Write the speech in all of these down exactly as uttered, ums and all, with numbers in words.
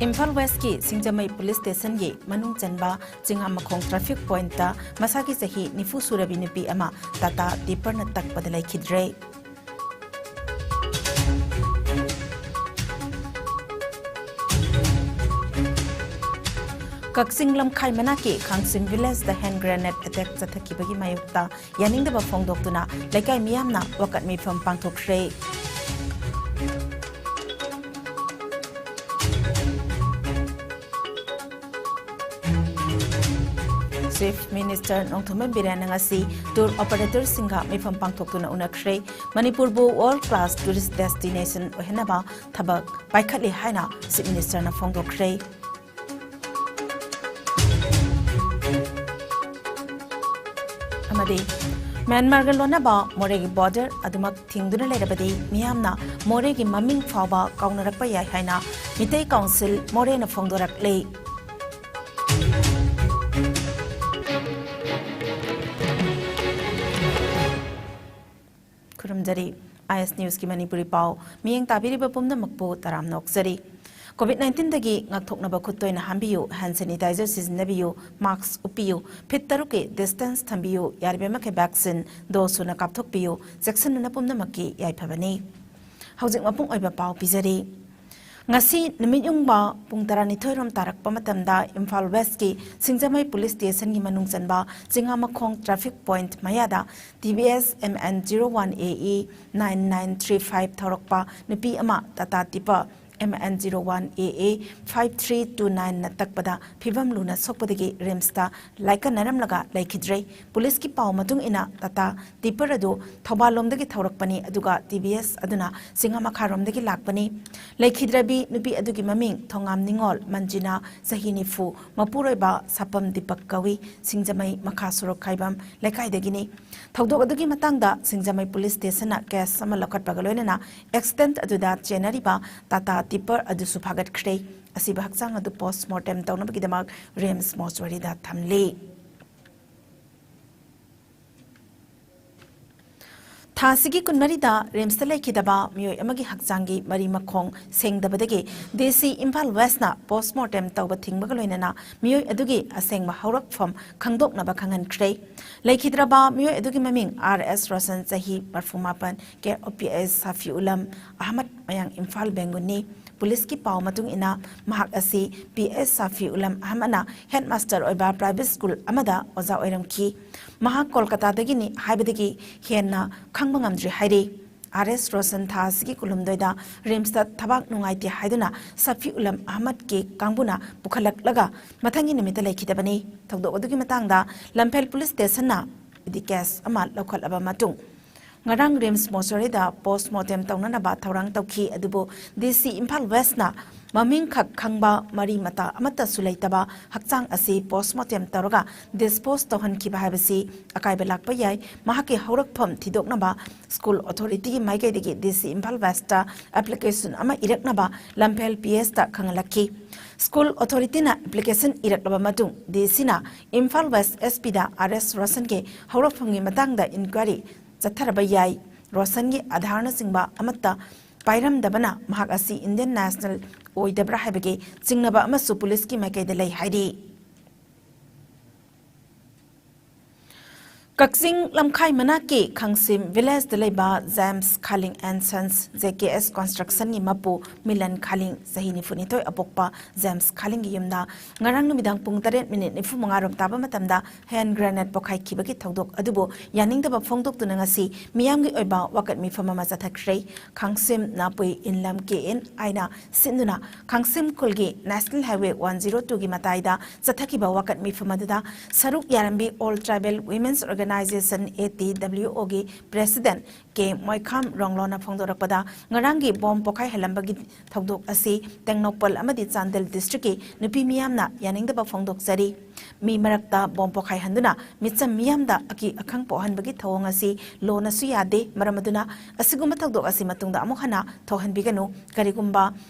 ꯏꯝꯐꯥꯜ ꯋꯦꯁꯀꯤ ꯁꯤꯡꯖꯃꯩ ꯄꯨꯂꯤꯁ ꯁ꯭ꯇꯦꯁꯟꯒꯤ ꯃꯅꯨꯡ ꯆꯟꯕ ꯆꯤꯡꯉꯥꯃꯈꯣꯡ ꯇ꯭ꯔꯥꯐꯤꯛ ꯄꯣꯏꯟꯠꯇ ꯃꯁꯥꯒꯤ ꯆꯍꯤ ꯅꯤꯐꯨ ꯁꯨꯔꯕꯤ ꯅꯨꯄꯤ ꯑꯃ ꯇꯥꯇꯥ ꯇꯤꯞꯄꯔꯅ ꯇꯛꯄꯗ ꯂꯩꯈꯤꯗ꯭ꯔꯦ꯫ ꯀꯛꯆꯤꯡ ꯂꯝꯈꯥꯏ ꯃꯅꯥꯛꯀꯤ ꯈꯥꯡꯁꯤꯝ ꯚꯤꯂꯦꯖꯇ ꯍꯦꯟ ꯒ꯭ꯔꯦꯅꯦꯗ ꯑꯦꯇꯦꯛ ꯆꯠꯊꯈꯤꯕꯒꯤ ꯃꯥꯌꯣꯛꯇ ꯌꯥꯅꯤꯡꯗꯕ ꯐꯣꯡꯗꯣꯛꯇꯨꯅ ꯂꯩꯀꯥꯏ ꯃꯤꯌꯥꯝꯅ ꯋꯥꯀꯠ ꯃꯤꯐꯝ ꯄꯥꯡꯊꯣꯛꯈ꯭ꯔꯦ꯫ ꯆꯤꯐ ꯃꯤꯅꯤꯁꯇꯔ ꯅꯣꯡꯊꯣꯝꯕꯝ ꯕꯤꯔꯦꯟꯅ ꯉꯁꯤ ꯇꯨꯔ ꯑꯣꯄꯔꯦꯇꯔꯁꯤꯡꯒ ꯃꯤꯐꯝ ꯄꯥꯡꯊꯣꯛꯇꯨꯅ ꯎꯅꯈ꯭ꯔꯦ꯫ ꯃꯅꯤꯄꯨꯔꯕꯨ ꯋꯥꯔꯜꯗ ꯀ꯭ꯂꯥꯁ ꯇꯨꯔꯤꯁ ꯗꯦꯁꯇꯤꯅꯦꯁꯟ ꯑꯣꯏꯍꯟꯅꯕ ꯊꯕꯛ ꯄꯥꯏꯈꯠꯂꯤ ꯍꯥꯏꯅ ꯆꯤꯐ ꯃꯤꯅꯤꯁꯇꯔꯅ ꯐꯣꯡꯗꯣꯛꯈ꯭ꯔꯦ꯫ ꯑꯃꯗꯤ ꯃ꯭ꯌꯥꯟꯃꯥꯔꯒ ꯂꯣꯟꯅꯕ ꯃꯣꯔꯦꯒꯤ ꯕꯣꯔꯗꯔ ꯑꯗꯨꯃꯛ ꯊꯤꯡꯗꯨꯅ ꯂꯩꯔꯕꯗꯤ ꯃꯤꯌꯥꯝꯅ ꯃꯣꯔꯦꯒꯤ ꯃꯃꯤꯡ ꯐꯥꯎꯕ ꯀꯥꯎꯅꯔꯛꯄ ꯌꯥꯏ ꯍꯥꯏꯅ ꯃꯤꯇꯩ ꯀꯥꯎꯟꯁꯤꯜ ꯃꯣꯔꯦꯅ ꯐꯣꯡꯗꯣꯔꯛꯂꯤ꯫ ꯈꯨꯔꯨꯝꯖꯔꯤ꯫ ꯑꯥꯏ ꯑꯦꯁ ꯅ꯭ꯌꯨꯁꯀꯤ ꯃꯅꯤꯄꯨꯔꯤ ꯄꯥꯎ ꯃꯤꯠꯌꯦꯡ ꯇꯥꯕꯤꯔꯤꯕ ꯄꯨꯝꯅꯃꯛꯄꯨ ꯇꯔꯥꯝꯅ ꯑꯣꯛꯆꯔꯤ꯫ ꯀꯣꯚꯤꯗ ꯅꯥꯏꯟꯇꯤꯟꯗꯒꯤ ꯉꯥꯛꯊꯣꯛꯅꯕ ꯈꯨꯠ ꯇꯣꯏꯅ ꯍꯥꯝꯕꯤꯌꯨ, ꯍꯦꯟ ꯁꯦꯅꯤꯇꯥꯏꯖꯔ ꯁꯤꯖꯤꯟꯅꯕꯤꯌꯨ, ꯃꯥꯁ꯭ꯛ ꯎꯞꯄꯤꯌꯨ, ꯐꯤꯠ ꯇꯔꯨꯛꯀꯤ ꯗꯤꯁꯇꯦꯟꯁ ꯊꯝꯕꯤꯌꯨ, ꯌꯥꯔꯤꯕꯃꯈꯩ ꯚꯦꯛꯁꯤꯟ ꯗꯣꯁ ꯁꯨꯅ ꯀꯥꯞꯊꯣꯛꯄꯤꯌꯨ, ꯆꯦꯛꯁꯤꯟꯕꯅ ꯄꯨꯝꯅꯃꯛꯀꯤ ꯌꯥꯏꯐꯕꯅꯤ꯫ ꯍꯧꯖꯤꯛ ꯃꯄꯨꯡ ꯑꯣꯏꯕ ꯄꯥꯎ ꯄꯤꯖꯔꯤ꯫ ꯉꯁꯤ ꯅꯨꯃꯤꯠ ꯌꯨꯡꯕ ꯄꯨꯡ ꯇꯔꯥꯅꯤꯊꯣꯏ ꯔꯣꯝ ꯇꯥꯔꯛꯄ ꯃꯇꯝꯗ ꯏꯝꯐꯥꯜ ꯋꯦꯁꯀꯤ ꯁꯤꯡꯖꯃꯩ ꯄꯨꯂꯤꯁ ꯁ꯭ꯇꯦꯁꯟꯒꯤ ꯃꯅꯨꯡ ꯆꯟꯕ ꯆꯤꯡꯉꯥꯃꯈꯣꯡ ꯇ꯭ꯔꯥꯐꯤꯛ ꯄꯣꯏꯟꯠ ꯃꯌꯥꯗ T V S M N zero one A E nine nine three five ꯊꯧꯔꯛꯄ ꯅꯨꯄꯤ ꯑꯃ ꯇꯥꯇꯥ tipper M N zero one A A five three two ꯅꯥꯏꯟꯅ ꯇꯛꯄꯗ ꯐꯤꯚꯝ ꯂꯨꯅ ꯁꯣꯛꯄꯗꯒꯤ ꯔꯤꯝꯁꯇ ꯂꯥꯏꯀꯠꯅꯔꯝꯂꯒ ꯂꯩꯈꯤꯗ꯭ꯔꯦ꯫ ꯄꯨꯂꯤꯁꯀꯤ ꯄꯥꯎ ꯃꯇꯨꯡ ꯏꯟꯅ ꯇꯥꯇꯥ ꯇꯤꯄꯔ ꯑꯗꯨ ꯊꯧꯕꯥꯜꯂꯣꯝꯗꯒꯤ ꯊꯧꯔꯛꯄꯅꯤ, ꯑꯗꯨꯒ ꯇꯤ ꯚꯤ ꯑꯦꯁ ꯑꯗꯨꯅ ꯆꯤꯡꯉꯥꯃꯈꯥꯔꯣꯝꯗꯒꯤ ꯂꯥꯛꯄꯅꯤ꯫ ꯂꯩꯈꯤꯗ꯭ꯔꯕꯤ ꯅꯨꯄꯤ ꯑꯗꯨꯒꯤ ꯃꯃꯤꯡ ꯊꯣꯉꯥꯝ ꯅꯤꯉꯣꯜ ꯃꯟꯖꯤꯅꯥ, ꯆꯍꯤ ꯅꯤꯐꯨ, ꯃꯄꯨꯔꯣꯏꯕ ꯁꯥꯄꯝ ꯗꯤꯄꯛ ꯀꯧꯏ, ꯁꯤꯡꯖꯃꯩ ꯃꯈꯥ ꯁꯣꯔꯣꯛ ꯈꯥꯏꯕꯝ ꯂꯩꯀꯥꯏꯗꯒꯤꯅꯤ꯫ ꯊꯧꯗꯣꯛ ꯑꯗꯨꯒꯤ ꯃꯇꯥꯡꯗ ꯁꯤꯡꯖꯃꯩ ꯄꯨꯂꯤꯁ ꯁ꯭ꯇꯦꯁꯟꯅ ꯀꯦꯁ ꯑꯃ ꯂꯧꯈꯠꯄꯒ ꯂꯣꯏꯅꯅ ꯑꯦꯛꯁꯤꯗꯦꯟꯠ ꯑꯗꯨꯗ ꯆꯦꯟꯅꯔꯤꯕ ꯇꯥꯇꯥ ꯇꯤꯄꯔ ꯑꯗꯨꯁꯨ ꯐꯥꯒꯠꯈ꯭ꯔꯦ꯫ ꯑꯁꯤꯕ ꯍꯛꯆꯥꯡ ꯑꯗꯨ ꯄꯣꯁ꯭ꯠꯃꯣꯔꯇꯦꯝ ꯇꯧꯅꯕꯒꯤꯗꯃꯛ ꯔꯤꯝꯁ ꯃꯣꯔꯆꯨꯋꯥꯔꯤꯗ ꯊꯝꯂꯤ꯫ ꯊꯥ ꯑꯁꯤꯒꯤ ꯀꯨꯟꯃꯔꯤꯗ ꯔꯤꯝꯁꯇ ꯂꯩꯈꯤꯗꯕ ꯃꯤꯑꯣꯏ ꯑꯃꯒꯤ ꯍꯛꯆꯥꯡꯒꯤ ꯃꯔꯤ ꯃꯈꯣꯡ ꯁꯦꯡꯗꯕꯗꯒꯤ ꯗꯤ ꯁꯤ ꯏꯝꯐꯥꯜ ꯋꯦꯁꯅ ꯄꯣꯁꯃꯣꯔꯇꯦꯝ ꯇꯧꯕ ꯊꯤꯡꯕꯒ ꯂꯣꯏꯅꯅ ꯃꯤꯑꯣꯏ ꯑꯗꯨꯒꯤ ꯑꯁꯦꯡꯕ ꯍꯧꯔꯛꯐꯝ ꯈꯪꯗꯣꯛꯅꯕ ꯈꯪꯍꯟꯈ꯭ꯔꯦ꯫ ꯂꯩꯈꯤꯗ꯭ꯔꯕ ꯃꯤꯑꯣꯏ ꯑꯗꯨꯒꯤ ꯃꯃꯤꯡ ꯑꯥꯔ ꯑꯦꯁ ꯔꯣꯁꯟ, ꯆꯍꯤ ꯃꯔꯐꯨ ꯃꯥꯄꯟ, care of P I S ꯁꯥꯐꯤ ꯎꯂꯝ Ahmad, ꯃꯌꯥꯡ ꯏꯝꯐꯥꯜ ꯕꯦꯡꯒꯨꯟꯅꯤ꯫ ꯄꯨꯂꯤꯁꯀꯤ ꯄꯥꯎ ꯃꯇꯨꯡ ꯏꯟꯅ, ꯃꯍꯥꯛ ꯑꯁꯤ ꯄꯤ ꯑꯦꯁ ꯁꯥꯐꯤ ꯎꯂꯝ ꯑꯍꯃꯗꯅ ꯍꯦꯗꯃꯥꯁꯇꯔ ꯑꯣꯏꯕ ꯄ꯭ꯔꯥꯏꯚꯦꯠ ꯁ꯭ꯀꯨꯜ ꯑꯃꯗ ꯑꯣꯖꯥ ꯑꯣꯏꯔꯝꯈꯤ꯫ ꯃꯍꯥꯛ ꯀꯣꯜꯀꯇꯥꯗꯒꯤꯅꯤ ꯍꯥꯏꯕꯗꯒꯤ ꯍꯦꯟꯅ ꯈꯪꯕ ꯉꯝꯗ꯭ꯔꯤ ꯍꯥꯏꯔꯤ꯫ ꯑꯥꯔ ꯑꯦꯁ ꯔꯣꯁꯟ ꯊꯥ ꯑꯁꯤꯒꯤ ꯀꯨꯟꯍꯨꯝꯗꯣꯏꯗ ꯔꯤꯝꯁꯇ ꯊꯕꯥꯛ ꯅꯨꯡꯉꯥꯏꯇꯦ ꯍꯥꯏꯗꯨꯅ ꯁꯥꯐꯤ ꯎꯂꯝ ꯑꯍꯃꯗꯀꯤ ꯀꯥꯡꯕꯨꯅ ꯄꯨꯈꯠꯂꯛꯂꯒ ꯃꯊꯪꯒꯤ ꯅꯨꯃꯤꯠꯇ ꯂꯩꯈꯤꯗꯕꯅꯤ꯫ ꯊꯧꯗꯣꯛ ꯑꯗꯨꯒꯤ ꯃꯇꯥꯡꯗ ꯂꯝꯐꯦꯜ ꯄꯨꯂꯤꯁ ꯁ꯭ꯇꯦꯁꯟꯅ ꯗꯤ ꯀꯦꯁ ꯑꯃ ꯂꯧꯈꯠꯂꯕ ꯃꯇꯨꯡ, ꯉꯔꯥꯡ ꯔꯤꯝꯁ ꯃꯣꯔꯆꯔꯤꯗ ꯄꯣꯁꯃꯣꯔꯇꯦꯝ ꯇꯧꯅꯅꯕ ꯊꯧꯔꯥꯡ ꯇꯧꯈꯤ꯫ ꯑꯗꯨꯕꯨ ꯗꯤ ꯁꯤ ꯏꯝꯐꯥꯜ ꯋꯦꯁꯅ ꯃꯃꯤꯡꯈꯛ ꯈꯪꯕ ꯃꯔꯤ ꯃꯇꯥ ꯑꯃꯠꯇꯁꯨ ꯂꯩꯇꯕ ꯍꯛꯆꯥꯡ ꯑꯁꯤ ꯄꯣꯁꯃꯣꯔꯇꯦꯝ ꯇꯧꯔꯒ ꯗꯤꯁꯄꯣꯖ ꯇꯧꯍꯟꯈꯤꯕ ꯍꯥꯏꯕꯁꯤ ꯑꯀꯥꯏꯕ ꯂꯥꯛꯄ ꯌꯥꯏ꯫ ꯃꯍꯥꯛꯀꯤ ꯍꯧꯔꯛꯐꯝ ꯊꯤꯗꯣꯛꯅꯕ ꯁ꯭ꯀꯨꯜ ꯑꯣꯊꯣꯔꯤꯇꯤꯒꯤ ꯃꯥꯏꯀꯩꯗꯒꯤ ꯗꯤ ꯁꯤ ꯏꯝꯐꯥꯜ ꯋꯦꯁꯇ ꯑꯦꯄ꯭ꯂꯤꯀꯦꯁꯟ ꯑꯃ ꯏꯔꯛꯅꯕ ꯂꯝꯐꯦꯜ ꯄꯤ ꯑꯦꯁꯇ ꯈꯪꯍꯜꯂꯛꯈꯤ꯫ ꯁ꯭ꯀꯨꯜ ꯑꯣꯊꯣꯔꯤꯇꯤꯅ ꯑꯦꯄ꯭ꯂꯤꯀꯦꯁꯟ ꯏꯔꯛꯂꯕ ꯃꯇꯨꯡ, ꯗꯤ ꯁꯤꯅ ꯏꯝꯐꯥꯜ ꯋꯦꯁ ꯑꯦꯁ ꯄꯤꯗ ꯑꯥꯔ ꯑꯦꯁ ꯔꯣꯁꯟꯒꯤ ꯍꯧꯔꯛꯐꯝꯒꯤ ꯃꯇꯥꯡꯗ ꯏꯟꯀ꯭ꯋꯥꯏꯔꯤ ꯆꯠꯊꯔꯕ ꯌꯥꯏ꯫ ꯔꯣꯁꯟꯒꯤ ꯑꯙꯥꯔꯅꯆꯤꯡꯕ ꯑꯃꯠꯇ ꯄꯥꯏꯔꯝꯗꯕꯅ ꯃꯍꯥꯛ ꯑꯁꯤ ꯏꯟꯗꯤꯌꯟ ꯅꯦꯁꯅꯦꯜ ꯑꯣꯏꯗꯕ꯭ꯔꯥ ꯍꯥꯏꯕꯒꯤ ꯆꯤꯡꯅꯕ ꯑꯃꯁꯨ ꯄꯨꯂꯤꯁꯀꯤ ꯃꯥꯏꯀꯩꯗ ꯂꯩ ꯍꯥꯏꯔꯤ꯫ ꯀꯛꯆꯤꯡ ꯂꯝꯈꯥꯏ ꯃꯅꯥꯛꯀꯤ ꯈꯥꯡꯁꯤꯝ ꯚꯤꯂꯦꯖꯇ ꯂꯩꯕ James Khaling and Sons, J K S Constructionꯒꯤ ꯃꯄꯨ ꯃꯤꯂꯟ ꯈꯥꯂꯤꯡ, ꯆꯍꯤ ꯅꯤꯐꯨꯅꯤꯊꯣꯏ ꯑꯄꯣꯛꯄ ꯖꯦꯝꯁ ꯈꯥꯂꯤꯡꯒꯤ ꯌꯨꯝꯗ ꯉꯔꯥꯡ ꯅꯨꯃꯤꯗꯥꯡ ꯄꯨꯡ ꯇꯔꯦꯠ ꯃꯤꯅꯤꯠ ꯅꯤꯐꯨ ꯃꯉꯥ ꯔꯣꯝ ꯇꯥꯕ ꯃꯇꯝꯗ ꯍꯦꯟ ꯒ꯭ꯔꯦꯅꯦꯗ ꯄꯣꯈꯥꯏꯈꯤꯕꯒꯤ ꯊꯧꯗꯣꯛ ꯑꯗꯨꯕꯨ ꯌꯥꯅꯤꯡꯗꯕ ꯐꯣꯡꯗꯣꯛꯇꯨꯅ ꯉꯁꯤ ꯃꯤꯌꯥꯝꯒꯤ ꯑꯣꯏꯕ ꯋꯥꯀꯠ ꯃꯤꯐꯝ ꯑꯃ ꯆꯠꯊꯈ꯭ꯔꯦ꯫ ꯈꯥꯡꯁꯤꯝ ꯅꯥꯄꯨꯏ ꯏꯟꯂꯝ K N I ꯅ ꯁꯤꯟꯗꯨꯅ ꯈꯥꯡꯁꯤꯝ ꯈꯨꯜꯒꯤ National Highway one zero twoꯒꯤ ꯃꯇꯥꯏꯗ ꯆꯠꯊꯈꯤꯕ ꯋꯥꯀꯠ ꯃꯤꯐꯝ ꯑꯗꯨꯗ ꯁꯔꯨꯛ ꯌꯥꯔꯝꯕꯤ All Tribal Women's Organisation, A T W O ꯒꯤ President ꯀꯦ ꯃꯣꯏꯈꯥꯝ ꯔꯣꯡꯂꯣꯅ ꯐꯣꯡꯗꯣꯔꯛꯄꯗ, ꯉꯔꯥꯡꯒꯤ ꯕꯣꯝ ꯄꯣꯈꯥꯏꯍꯜꯂꯝꯕꯒꯤ ꯊꯧꯗꯣꯛ ꯑꯁꯤ ꯇꯦꯡꯅꯧꯄꯜ ꯑꯃꯗꯤ ꯆꯥꯟꯗꯦꯜ ꯗꯤꯁꯇ꯭ꯔꯤꯛꯀꯤ ꯅꯨꯄꯤ ꯃꯤꯌꯥꯝꯅ ꯌꯥꯅꯤꯡꯗꯕ ꯐꯣꯡꯗꯣꯛꯆꯔꯤ꯫ ꯃꯤ ꯃꯔꯛꯇ ꯕꯣꯝ ꯄꯣꯈꯥꯏꯍꯟꯗꯨꯅ ꯃꯤꯆꯝ ꯃꯤꯌꯥꯝꯗ ꯑꯀꯤ ꯑꯈꯪ ꯄꯣꯛꯍꯟꯕꯒꯤ ꯊꯧꯑꯣꯡ ꯑꯁꯤ ꯂꯣꯅꯁꯨ ꯌꯥꯗꯦ꯫ ꯃꯔꯝ ꯑꯗꯨꯅ ꯑꯁꯤꯒꯨꯝꯕ ꯊꯧꯗꯣꯛ ꯑꯁꯤ ꯃꯇꯨꯡꯗ ꯑꯃꯨꯛ ꯍꯟꯅ ꯊꯣꯛꯍꯟꯕꯤꯒꯅꯨ꯫ ꯀꯔꯤꯒꯨꯝꯕ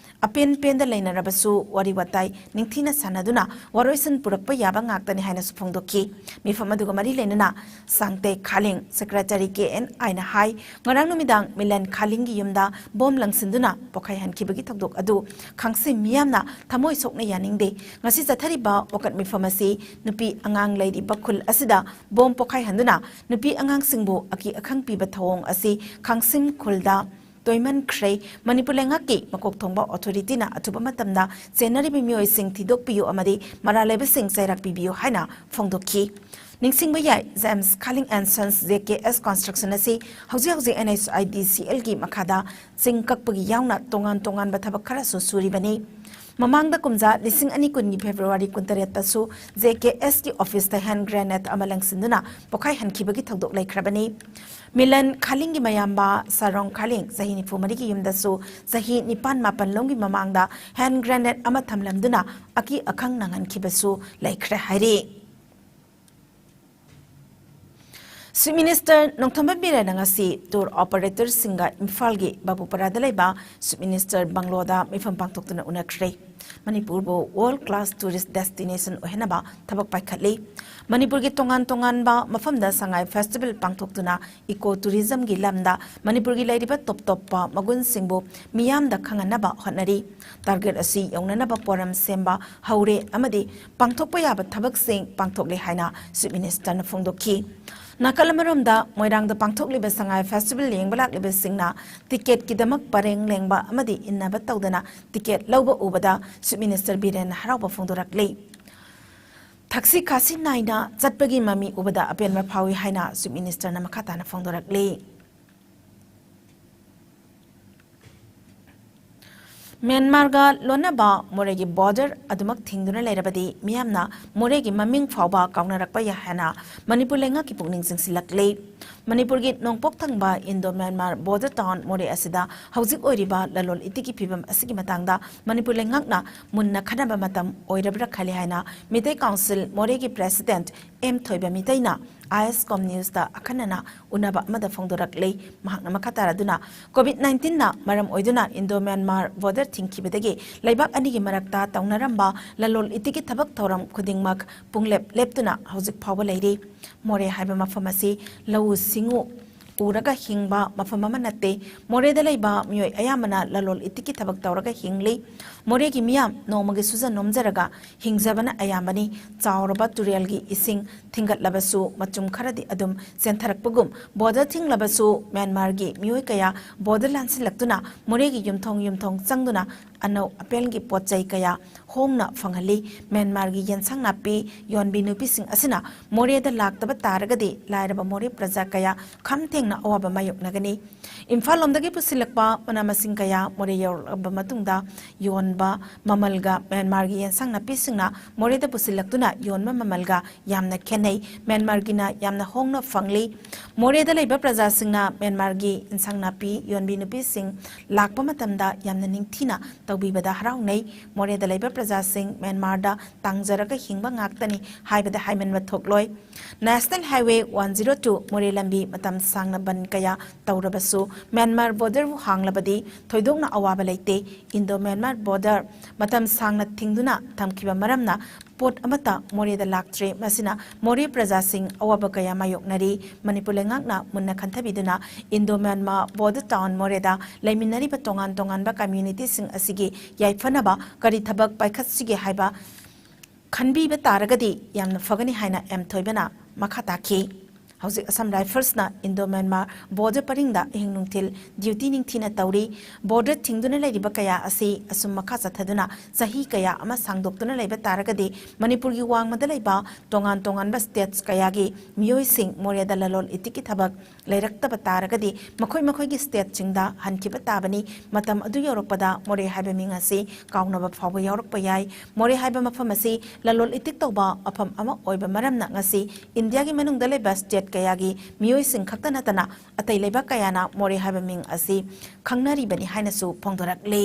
ꯑꯄꯦꯟ ꯄꯦꯟꯗ ꯂꯩꯅꯔꯕꯁꯨ ꯋꯥꯔꯤ ꯋꯥꯇꯥꯏ ꯅꯤꯡꯊꯤꯅ ꯁꯥꯟꯅꯗꯨꯅ ꯋꯥꯔꯣꯏꯁꯤꯟ ꯄꯨꯔꯛꯄ ꯌꯥꯕ ꯉꯥꯛꯇꯅꯤ ꯍꯥꯏꯅꯁꯨ ꯐꯣꯡꯗꯣꯛꯈꯤ꯫ ꯃꯤꯐꯝ ꯑꯗꯨꯒ ꯃꯔꯤ ꯂꯩꯅꯅ ꯁꯥꯡꯇꯩ ꯈꯥꯂꯤꯡ, ꯁꯦꯀ꯭ꯔꯦꯇꯔꯤ ꯀꯦ ꯑꯦꯟ ꯑꯥꯏꯅ ꯍꯥꯏ, ꯉꯔꯥꯡ ꯅꯨꯃꯤꯗꯥꯡ ꯃꯤꯂꯟ ꯈꯥꯂꯤꯡꯒꯤ ꯌꯨꯝꯗ ꯕꯣꯝ ꯂꯪꯁꯤꯟꯗꯨꯅ ꯄꯣꯈꯥꯏꯍꯟꯈꯤꯕꯒꯤ ꯊꯧꯗꯣꯛ ꯑꯗꯨ ꯈꯥꯡꯁꯤꯡ ꯃꯤꯌꯥꯝꯅ ꯊꯃꯣꯏ ꯁꯣꯛꯅ ꯌꯥꯅꯤꯡꯗꯦ꯫ ꯉꯁꯤ ꯆꯠꯊꯔꯤꯕ ꯋꯥꯀꯠ ꯃꯤꯐꯝ ꯑꯁꯤ ꯅꯨꯄꯤ ꯑꯉꯥꯡ ꯂꯩꯔꯤꯕ ꯈꯨꯜ ꯑꯁꯤꯗ ꯕꯣꯝ ꯄꯣꯈꯥꯏꯍꯟꯗꯨꯅ ꯅꯨꯄꯤ ꯑꯉꯥꯡꯁꯤꯡꯕꯨ ꯑꯀꯤ ꯑꯈꯪ ꯄꯤꯕ ꯊꯧꯑꯣꯡ ꯑꯁꯤ ꯈꯥꯡꯁꯤꯡ ꯈꯨꯜꯗ ꯇꯣꯏꯃꯟꯈ꯭ꯔꯦ꯫ ꯃꯅꯤꯄꯨꯔ ꯂꯩꯉꯥꯛꯀꯤ ꯃꯀꯣꯛ ꯊꯣꯡꯕ ꯑꯣꯊꯣꯔꯤꯇꯤꯅ ꯑꯊꯨꯕ ꯃꯇꯝꯗ ꯆꯦꯟꯅꯔꯤꯕ ꯃꯤꯑꯣꯏꯁꯤꯡ ꯊꯤꯗꯣꯛꯄꯤꯌꯨ ꯑꯃꯗꯤ ꯃꯔꯥꯜ ꯂꯩꯕꯁꯤꯡ ꯆꯩꯔꯥꯛ ꯄꯤꯕꯤꯌꯨ ꯍꯥꯏꯅ ꯐꯣꯡꯗꯣꯛꯈꯤ꯫ ꯅꯤꯡꯁꯤꯡꯕ ꯌꯥꯏ, James Khaling and sons, J K S construction ꯑꯁꯤ ꯍꯧꯖꯤꯛ ꯍꯧꯖꯤꯛ ꯑꯦꯟ ꯑꯩꯆ ꯑꯥꯏ ꯗꯤ ꯁꯤ ꯑꯦꯜꯒꯤ ꯃꯈꯥꯗ ꯆꯤꯡ ꯀꯛꯄꯒꯤ ꯌꯥꯎꯅ ꯇꯣꯉꯥꯟ ꯇꯣꯉꯥꯟꯕ ꯊꯕꯛ ꯈꯔꯁꯨ ꯁꯨꯔꯤꯕꯅꯤ꯫ ꯃꯃꯥꯡꯗ ꯀꯨꯝꯖꯥ ꯂꯤꯁꯤꯡ ꯑꯅꯤ ꯀꯨꯟꯒꯤ ꯐꯦꯕ꯭ꯔꯨꯋꯥꯔꯤ ꯀꯨꯟꯇꯔꯦꯠꯇꯁꯨ ꯖꯦ ꯀꯦ ꯑꯦꯁꯀꯤ ꯑꯣꯐꯤꯁꯇ ꯍꯦꯟ ꯒ꯭ꯔꯦꯅꯦꯗ ꯑꯃ ꯂꯪꯁꯤꯟꯗꯨꯅ ꯄꯣꯈꯥꯏꯍꯟꯈꯤꯕꯒꯤ ꯊꯧꯗꯣꯛ ꯂꯩꯈ꯭ꯔꯕꯅꯤ꯫ ꯃꯤꯂꯟ ꯈꯥꯂꯤꯡꯒꯤ ꯃꯌꯥꯝꯕ ꯁꯥꯔꯣꯡ ꯈꯥꯂꯤꯡ, ꯆꯍꯤ ꯅꯤꯐꯨ ꯃꯔꯤꯒꯤ ꯌꯨꯝꯗꯁꯨ ꯆꯍꯤ ꯅꯤꯄꯥꯟ ꯃꯥꯄꯟ ꯂꯣꯝꯒꯤ ꯃꯃꯥꯡꯗ ꯍꯦꯟ ꯒ꯭ꯔꯦꯅꯦꯗ ꯑꯃ ꯊꯝꯂꯝꯗꯨꯅ ꯑꯀꯤ ꯑꯈꯪ ꯅꯪꯍꯟꯈꯤꯕꯁꯨ ꯂꯩꯈ꯭ꯔꯦ ꯍꯥꯏꯔꯤ꯫ ꯆꯤꯐ ꯃꯤꯅꯤꯁꯇꯔ ꯅꯣꯡꯊꯣꯝꯕꯝ ꯕꯤꯔꯦꯟꯅ ꯉꯁꯤ ꯇꯨꯔ ꯑꯣꯄꯔꯦꯇꯔꯁꯤꯡꯒ ꯏꯝꯐꯥꯜꯒꯤ ꯕꯥꯕꯨꯄꯔꯥꯗ ꯂꯩꯕ ꯆꯤꯐ ꯃꯤꯅꯤꯁꯇꯔ ꯕꯪꯂꯣꯗ ꯃꯤꯐꯝ ꯄꯥꯡꯊꯣꯛꯇꯨꯅ ꯎꯅꯈ꯭ꯔꯦ꯫ ꯃꯅꯤꯄꯨꯔꯕꯨ ꯋꯥꯔꯜꯗ ꯀ꯭ꯂꯥꯁ ꯇꯨꯔꯤꯁ ꯗꯦꯁꯇꯤꯅꯦꯁꯟ ꯑꯣꯏꯍꯟꯅꯕ ꯊꯕꯛ ꯄꯥꯏꯈꯠꯂꯤ꯫ ꯃꯅꯤꯄꯨꯔꯒꯤ ꯇꯣꯉꯥꯟ ꯇꯣꯉꯥꯟꯕ ꯃꯐꯝꯗ ꯁꯉꯥꯏ ꯐꯦꯁꯇꯤꯚꯦꯜ ꯄꯥꯡꯊꯣꯛꯇꯨꯅ ꯏꯀꯣ ꯇꯨꯔꯤꯖꯝꯒꯤ ꯂꯝꯗ ꯃꯅꯤꯄꯨꯔꯒꯤ ꯂꯩꯔꯤꯕ ꯇꯣꯞ ꯇꯣꯞꯄ ꯃꯒꯨꯟꯁꯤꯡꯕꯨ ꯃꯤꯌꯥꯝꯗ ꯈꯪꯍꯟꯅꯕ ꯍꯣꯠꯅꯔꯤ꯫ ꯇꯥꯔꯒꯦꯠ ꯑꯁꯤ ꯌꯧꯅꯅꯕ ꯄꯣꯔꯝ ꯁꯦꯝꯕ ꯍꯧꯔꯦ ꯑꯃꯗꯤ ꯄꯥꯡꯊꯣꯛꯄ ꯌꯥꯕ ꯊꯕꯛꯁꯤꯡ ꯄꯥꯡꯊꯣꯛꯂꯦ ꯍꯥꯏꯅ ꯆꯤꯐ ꯃꯤꯅꯤꯁꯇꯔꯅ ꯐꯣꯡꯗꯣꯛꯈꯤ꯫ ꯅꯥꯀꯜ ꯑꯃꯔꯣꯝꯗ ꯃꯣꯏꯔꯥꯡꯗ ꯄꯥꯡꯊꯣꯛꯂꯤꯕ ꯁꯉꯥꯏ ꯐꯦꯁꯇꯤꯚꯦꯜ ꯌꯦꯡꯕ ꯂꯥꯛꯂꯤꯕꯁꯤꯡꯅ ꯇꯤꯀꯦꯠꯀꯤꯗꯃꯛ ꯄꯔꯦꯡ ꯂꯦꯡꯕ ꯑꯃꯗꯤ ꯏꯟꯅꯕ ꯇꯧꯗꯅ ꯇꯤꯀꯦꯠ ꯂꯧꯕ ꯎꯕꯗ ꯆꯤꯐ ꯃꯤꯅꯤꯁꯇꯔ ꯕꯤꯔꯦꯟꯅ ꯍꯔꯥꯎꯕ ꯐꯣꯡꯗꯣꯔꯛꯂꯤ꯫ ꯊꯛꯁꯤ ꯈꯥꯁꯤ ꯅꯥꯏꯅ ꯆꯠꯄꯒꯤ ꯃꯃꯤ ꯎꯕꯗ ꯑꯄꯦꯟꯕ ꯐꯥꯎꯏ ꯍꯥꯏꯅ ꯆꯤꯐ ꯃꯤꯅꯤꯁꯇꯔꯅ ꯃꯈꯥ ꯇꯥꯅ ꯐꯣꯡꯗꯣꯔꯛꯂꯤ꯫ ꯃ꯭ꯌꯥꯟꯃꯥꯔꯒ ꯂꯣꯟꯅꯕ ꯃꯣꯔꯦꯒꯤ ꯕꯣꯔꯗꯔ ꯑꯗꯨꯃꯛ ꯊꯤꯡꯗꯨꯅ ꯂꯩꯔꯕꯗꯤ ꯃꯤꯌꯥꯝꯅ ꯃꯣꯔꯦꯒꯤ ꯃꯃꯤꯡ ꯐꯥꯎꯕ ꯀꯥꯎꯅꯔꯛꯄ ꯌꯥꯏ ꯍꯥꯏꯅ ꯃꯅꯤꯄꯨꯔ ꯂꯩꯉꯥꯛꯀꯤ ꯄꯨꯛꯅꯤꯡ ꯆꯤꯡꯁꯤꯜꯂꯛꯂꯤ꯫ ꯃꯅꯤꯄꯨꯔꯒꯤ ꯅꯣꯡꯄꯣꯛ ꯊꯪꯕ ꯏꯟꯗꯣ ꯃ꯭ꯌꯥꯟꯃꯥꯔ ꯕꯣꯔꯗꯔ ꯇꯥꯎꯟ ꯃꯣꯔꯦ ꯑꯁꯤꯗ ꯍꯧꯖꯤꯛ ꯑꯣꯏꯔꯤꯕ ꯂꯂꯣꯟ ꯏꯇꯤꯛꯀꯤ ꯐꯤꯕꯝ ꯑꯁꯤꯒꯤ ꯃꯇꯥꯡꯗ ꯃꯅꯤꯄꯨꯔ ꯂꯩꯉꯥꯛꯅ ꯃꯨꯟꯅ ꯈꯟꯅꯕ ꯃꯇꯝ ꯑꯣꯏꯔꯕ꯭ꯔꯥ ꯈꯜꯂꯤ ꯍꯥꯏꯅ ꯃꯤꯇꯩ ꯀꯥꯎꯟꯁꯤꯜ ꯃꯣꯔꯦꯒꯤ ꯄ꯭ꯔꯦꯁꯤꯗꯦꯟꯠ ꯑꯦꯝ ꯊꯣꯏꯕ ꯃꯤꯇꯩꯅ ꯑꯥꯏ ꯑꯦꯁ ꯀꯣꯝ ꯅ꯭ꯌꯨꯁꯇ ꯑꯈꯟꯅꯅ ꯎꯅꯕ ꯑꯃꯗ ꯐꯣꯡꯗꯣꯔꯛꯂꯤ꯫ ꯃꯍꯥꯛꯅ ꯃꯈꯥ ꯇꯥꯔꯗꯨꯅ, ꯀꯣꯚꯤꯗ ꯅꯥꯏꯟꯇꯤꯟꯅ ꯃꯔꯝ ꯑꯣꯏꯗꯨꯅ ꯏꯟꯗꯣ ꯃ꯭ꯌꯥꯟꯃꯥꯔ ꯕꯣꯔꯗꯔ ꯊꯤꯡꯈꯤꯕꯗꯒꯤ ꯂꯩꯕꯥꯛ ꯑꯅꯤꯒꯤ ꯃꯔꯛꯇ ꯇꯧꯅꯔꯝꯕ ꯂꯂꯣꯟ ꯏꯇꯤꯛꯀꯤ ꯊꯕꯛ ꯊꯧꯔꯝ ꯈꯨꯗꯤꯡꯃꯛ ꯄꯨꯡꯂꯦꯞ ꯂꯦꯞꯇꯨꯅ ꯍꯧꯖꯤꯛ ꯐꯥꯎꯕ ꯂꯩꯔꯤ꯫ ꯃꯣꯔꯦ ꯍꯥꯏꯕ ꯃꯐꯝ ꯑꯁꯤ ꯂꯧꯎ ꯁꯤꯡꯎ ꯎꯔꯒ ꯍꯤꯡꯕ ꯃꯐꯝ ꯑꯃ ꯅꯠꯇꯦ꯫ ꯃꯣꯔꯦꯗ ꯂꯩꯕ ꯃꯤꯑꯣꯏ ꯑꯌꯥꯝꯕꯅ ꯂꯂꯣꯟ ꯏꯇꯤꯛꯀꯤ ꯊꯕꯛ ꯇꯧꯔꯒ ꯍꯤꯡꯂꯤ꯫ ꯃꯣꯔꯦꯒꯤ ꯃꯤꯌꯥꯝ ꯅꯣꯡꯃꯒꯤ ꯁꯨꯖ ꯅꯣꯝꯖꯔꯒ ꯍꯤꯡꯖꯕꯅ ꯑꯌꯥꯝꯕꯅꯤ꯫ ꯆꯥꯎꯔꯕ ꯇꯨꯔꯦꯜꯒꯤ ꯏꯁꯤꯡ ꯊꯤꯡꯒꯠꯂꯕꯁꯨ ꯃꯆꯨꯝ ꯈꯔꯗꯤ ꯑꯗꯨꯝ ꯆꯦꯟꯊꯔꯛꯄꯒꯨꯝ, ꯕꯣꯔꯗꯔ ꯊꯤꯡꯂꯕꯁꯨ ꯃ꯭ꯌꯥꯟꯃꯥꯔꯒꯤ ꯃꯤꯑꯣꯏ ꯀꯌꯥ ꯕꯣꯔꯗꯔ ꯂꯥꯟꯁꯤꯜꯂꯛꯇꯨꯅ ꯃꯣꯔꯦꯒꯤ ꯌꯨꯝꯊꯣꯡ ꯌꯨꯝꯊꯣꯡ ꯆꯪꯗꯨꯅ ꯑꯅꯧ ꯑꯄꯦꯜꯒꯤ ꯄꯣꯠ ꯆꯩ ꯀꯌꯥ ꯍꯣꯡꯅ ꯐꯪꯍꯜꯂꯤ꯫ ꯃ꯭ꯌꯥꯟꯃꯥꯔꯒꯤ ꯌꯦꯟꯁꯥꯡ ꯅꯥꯄꯤ ꯌꯣꯟꯕꯤ ꯅꯨꯄꯤꯁꯤꯡ ꯑꯁꯤꯅ ꯃꯣꯔꯦꯗ ꯂꯥꯛꯇꯕ ꯇꯥꯔꯒꯗꯤ ꯂꯥꯏꯔꯕ ꯃꯣꯔꯦ ꯄ꯭ꯔꯖꯥ ꯀꯌꯥ ꯈꯝ ꯊꯦꯡꯅ ꯑꯋꯥꯕ ꯃꯥꯌꯣꯛꯅꯒꯅꯤ꯫ ꯏꯝꯐꯥꯜ ꯂꯣꯝꯗꯒꯤ ꯄꯨꯁꯤꯜꯂꯛꯄ ꯃꯅꯥ ꯃꯁꯤꯡ ꯀꯌꯥ ꯃꯣꯔꯦ ꯌꯧꯔꯛꯂꯕ ꯃꯇꯨꯡꯗ ꯌꯣꯟꯕ ꯃꯃꯜꯒ ꯃ꯭ꯌꯥꯟꯃꯥꯔꯒꯤ ꯌꯦꯟꯁꯥꯡ ꯅꯥꯄꯤꯁꯤꯡꯅ ꯃꯣꯔꯦꯗ ꯄꯨꯁꯤꯜꯂꯛꯇꯨꯅ ꯌꯣꯟꯕ ꯃꯃꯜꯒ ꯌꯥꯝꯅ ꯈꯦꯠꯅꯩ꯫ ꯃ꯭ꯌꯥꯟꯃꯥꯔꯒꯤꯅ ꯌꯥꯝꯅ ꯍꯣꯡꯅ ꯐꯪꯂꯤ꯫ ꯃꯣꯔꯦꯗ ꯂꯩꯕ ꯄ꯭ꯔꯖꯥꯁꯤꯡꯅ ꯃ꯭ꯌꯥꯟꯃꯥꯔꯒꯤ ꯏꯟꯁꯥꯡ ꯅꯥꯄꯤ ꯌꯣꯟꯕꯤ ꯅꯨꯄꯤꯁꯤꯡ ꯂꯥꯛꯄ ꯃꯇꯝꯗ ꯌꯥꯝꯅ ꯅꯤꯡꯊꯤꯅ ꯇꯧꯕꯤꯕꯗ ꯍꯔꯥꯎꯅꯩ꯫ ꯃꯣꯔꯦꯗ ꯂꯩꯕ ꯄ꯭ꯔꯖꯥꯁꯤꯡ ꯃ꯭ꯌꯥꯟꯃꯥꯔꯗ ꯇꯥꯡꯖꯔꯒ ꯍꯤꯡꯕ ꯉꯥꯛꯇꯅꯤ ꯍꯥꯏꯕꯗ ꯍꯥꯏꯃꯟꯕ ꯊꯣꯛꯂꯣꯏ꯫ National Highway one zero two ꯃꯣꯔꯦ ꯂꯝꯕꯤ ꯃꯇꯝ ꯁꯥꯡꯅ ꯕꯟ ꯀꯌꯥ ꯇꯧꯔꯕꯁꯨ ꯃ꯭ꯌꯥꯟꯃꯥꯔ ꯕꯣꯔꯗꯔꯕꯨ ꯍꯥꯡꯂꯕꯗꯤ ꯊꯣꯏꯗꯣꯛꯅ ꯑꯋꯥꯕ ꯂꯩꯇꯦ꯫ ꯏꯟꯗꯣ ꯃ꯭ꯌꯥꯟꯃꯥꯔ ꯕꯣꯔꯗꯔ ꯃꯇꯝ ꯁꯥꯡꯅ ꯊꯤꯡꯗꯨꯅ ꯊꯝꯈꯤꯕ ꯃꯔꯝꯅ ꯄꯣꯠ ꯑꯃꯠꯇ ꯃꯣꯔꯦꯗ ꯂꯥꯛꯇ꯭ꯔꯦ꯫ ꯃꯁꯤꯅ ꯃꯣꯔꯦ ꯄ꯭ꯔꯖꯥꯁꯤꯡ ꯑꯋꯥꯕ ꯀꯌꯥ ꯃꯥꯌꯣꯛꯅꯔꯤ꯫ ꯃꯅꯤꯄꯨꯔ ꯂꯩꯉꯥꯛꯅ ꯃꯨꯟꯅ ꯈꯟꯊꯕꯤꯗꯨꯅ ꯏꯟꯗꯣ ꯃ꯭ꯌꯥꯟꯃꯥꯔ ꯕꯣꯔꯗꯔ ꯇꯥꯎꯟ ꯃꯣꯔꯦꯗ ꯂꯩꯃꯤꯟꯅꯔꯤꯕ ꯇꯣꯉꯥꯟ ꯇꯣꯉꯥꯟꯕ ꯀꯝꯃ꯭ꯌꯨꯅꯤꯇꯤꯁꯤꯡ ꯑꯁꯤꯒꯤ ꯌꯥꯏꯐꯅꯕ ꯀꯔꯤ ꯊꯕꯛ ꯄꯥꯏꯈꯠꯁꯤꯒꯦ ꯍꯥꯏꯕ ꯈꯟꯕꯤꯕ ꯇꯥꯔꯒꯗꯤ ꯌꯥꯝꯅ ꯐꯒꯅꯤ ꯍꯥꯏꯅ ꯑꯦꯝ ꯊꯣꯏꯕꯅ ꯃꯈꯥ ꯇꯥꯈꯤ꯫ ꯍꯧꯖꯤꯛ ꯑꯁꯥꯝ ꯔꯥꯏꯐꯜꯁꯅ ꯏꯟꯗꯣ ꯃ꯭ꯌꯥꯟꯃꯥꯔ ꯕꯣꯔꯗꯔ ꯄꯔꯤꯡꯗ ꯑꯍꯤꯡ ꯅꯨꯡꯊꯤꯜ ꯗ꯭ꯌꯨꯇꯤ ꯅꯤꯡꯊꯤꯅ ꯇꯧꯔꯤ꯫ ꯕꯣꯔꯗꯔ ꯊꯤꯡꯗꯨꯅ ꯂꯩꯔꯤꯕ ꯀꯌꯥ ꯑꯁꯤ ꯑꯁꯨꯝ ꯃꯈꯥ ꯆꯠꯊꯗꯨꯅ ꯆꯍꯤ ꯀꯌꯥ ꯑꯃ ꯁꯥꯡꯗꯣꯛꯇꯨꯅ ꯂꯩꯕ ꯇꯥꯔꯒꯗꯤ ꯃꯅꯤꯄꯨꯔꯒꯤ ꯋꯥꯡꯃꯗ ꯂꯩꯕ ꯇꯣꯉꯥꯟ ꯇꯣꯉꯥꯟꯕ ꯁ꯭ꯇꯦꯠꯁ ꯀꯌꯥꯒꯤ ꯃꯤꯑꯣꯏꯁꯤꯡ ꯃꯣꯔꯦꯗ ꯂꯂꯣꯟ ꯏꯇꯤꯛꯀꯤ ꯊꯕꯛ ꯂꯩꯔꯛꯇꯕ ꯇꯥꯔꯒꯗꯤ ꯃꯈꯣꯏ ꯃꯈꯣꯏꯒꯤ ꯁ꯭ꯇꯦꯠꯁꯤꯡꯗ ꯍꯟꯈꯤꯕ ꯇꯥꯕꯅꯤ꯫ ꯃꯇꯝ ꯑꯗꯨ ꯌꯧꯔꯛꯄꯗ ꯃꯣꯔꯦ ꯍꯥꯏꯕ ꯃꯤꯡ ꯑꯁꯤ ꯀꯥꯎꯅꯕ ꯐꯥꯎꯕ ꯌꯥꯎꯔꯛꯄ ꯌꯥꯏ꯫ ꯃꯣꯔꯦ ꯍꯥꯏꯕ ꯃꯐꯝ ꯑꯁꯤ ꯂꯂꯣꯟ ꯏꯇꯤꯛ ꯇꯧꯕ ꯃꯐꯝ ꯑꯃ ꯑꯣꯏꯕ ꯃꯔꯝꯅ ꯉꯁꯤ ꯏꯟꯗꯤꯌꯥꯒꯤ ꯃꯅꯨꯡꯗ ꯂꯩꯕ ꯁ꯭ꯇꯦꯠ ꯀꯌꯥꯒꯤ ꯃꯤꯑꯣꯏꯁꯤꯡ ꯈꯛꯇ ꯅꯠꯇꯅ ꯑꯇꯩ ꯂꯩꯕꯥꯛ ꯀꯌꯥꯅ ꯃꯣꯔꯦ ꯍꯥꯏꯕ ꯃꯤꯡ ꯑꯁꯤ ꯈꯪꯅꯔꯤꯕꯅꯤ ꯍꯥꯏꯅꯁꯨ ꯐꯣꯡꯗꯣꯔꯛꯂꯤ꯫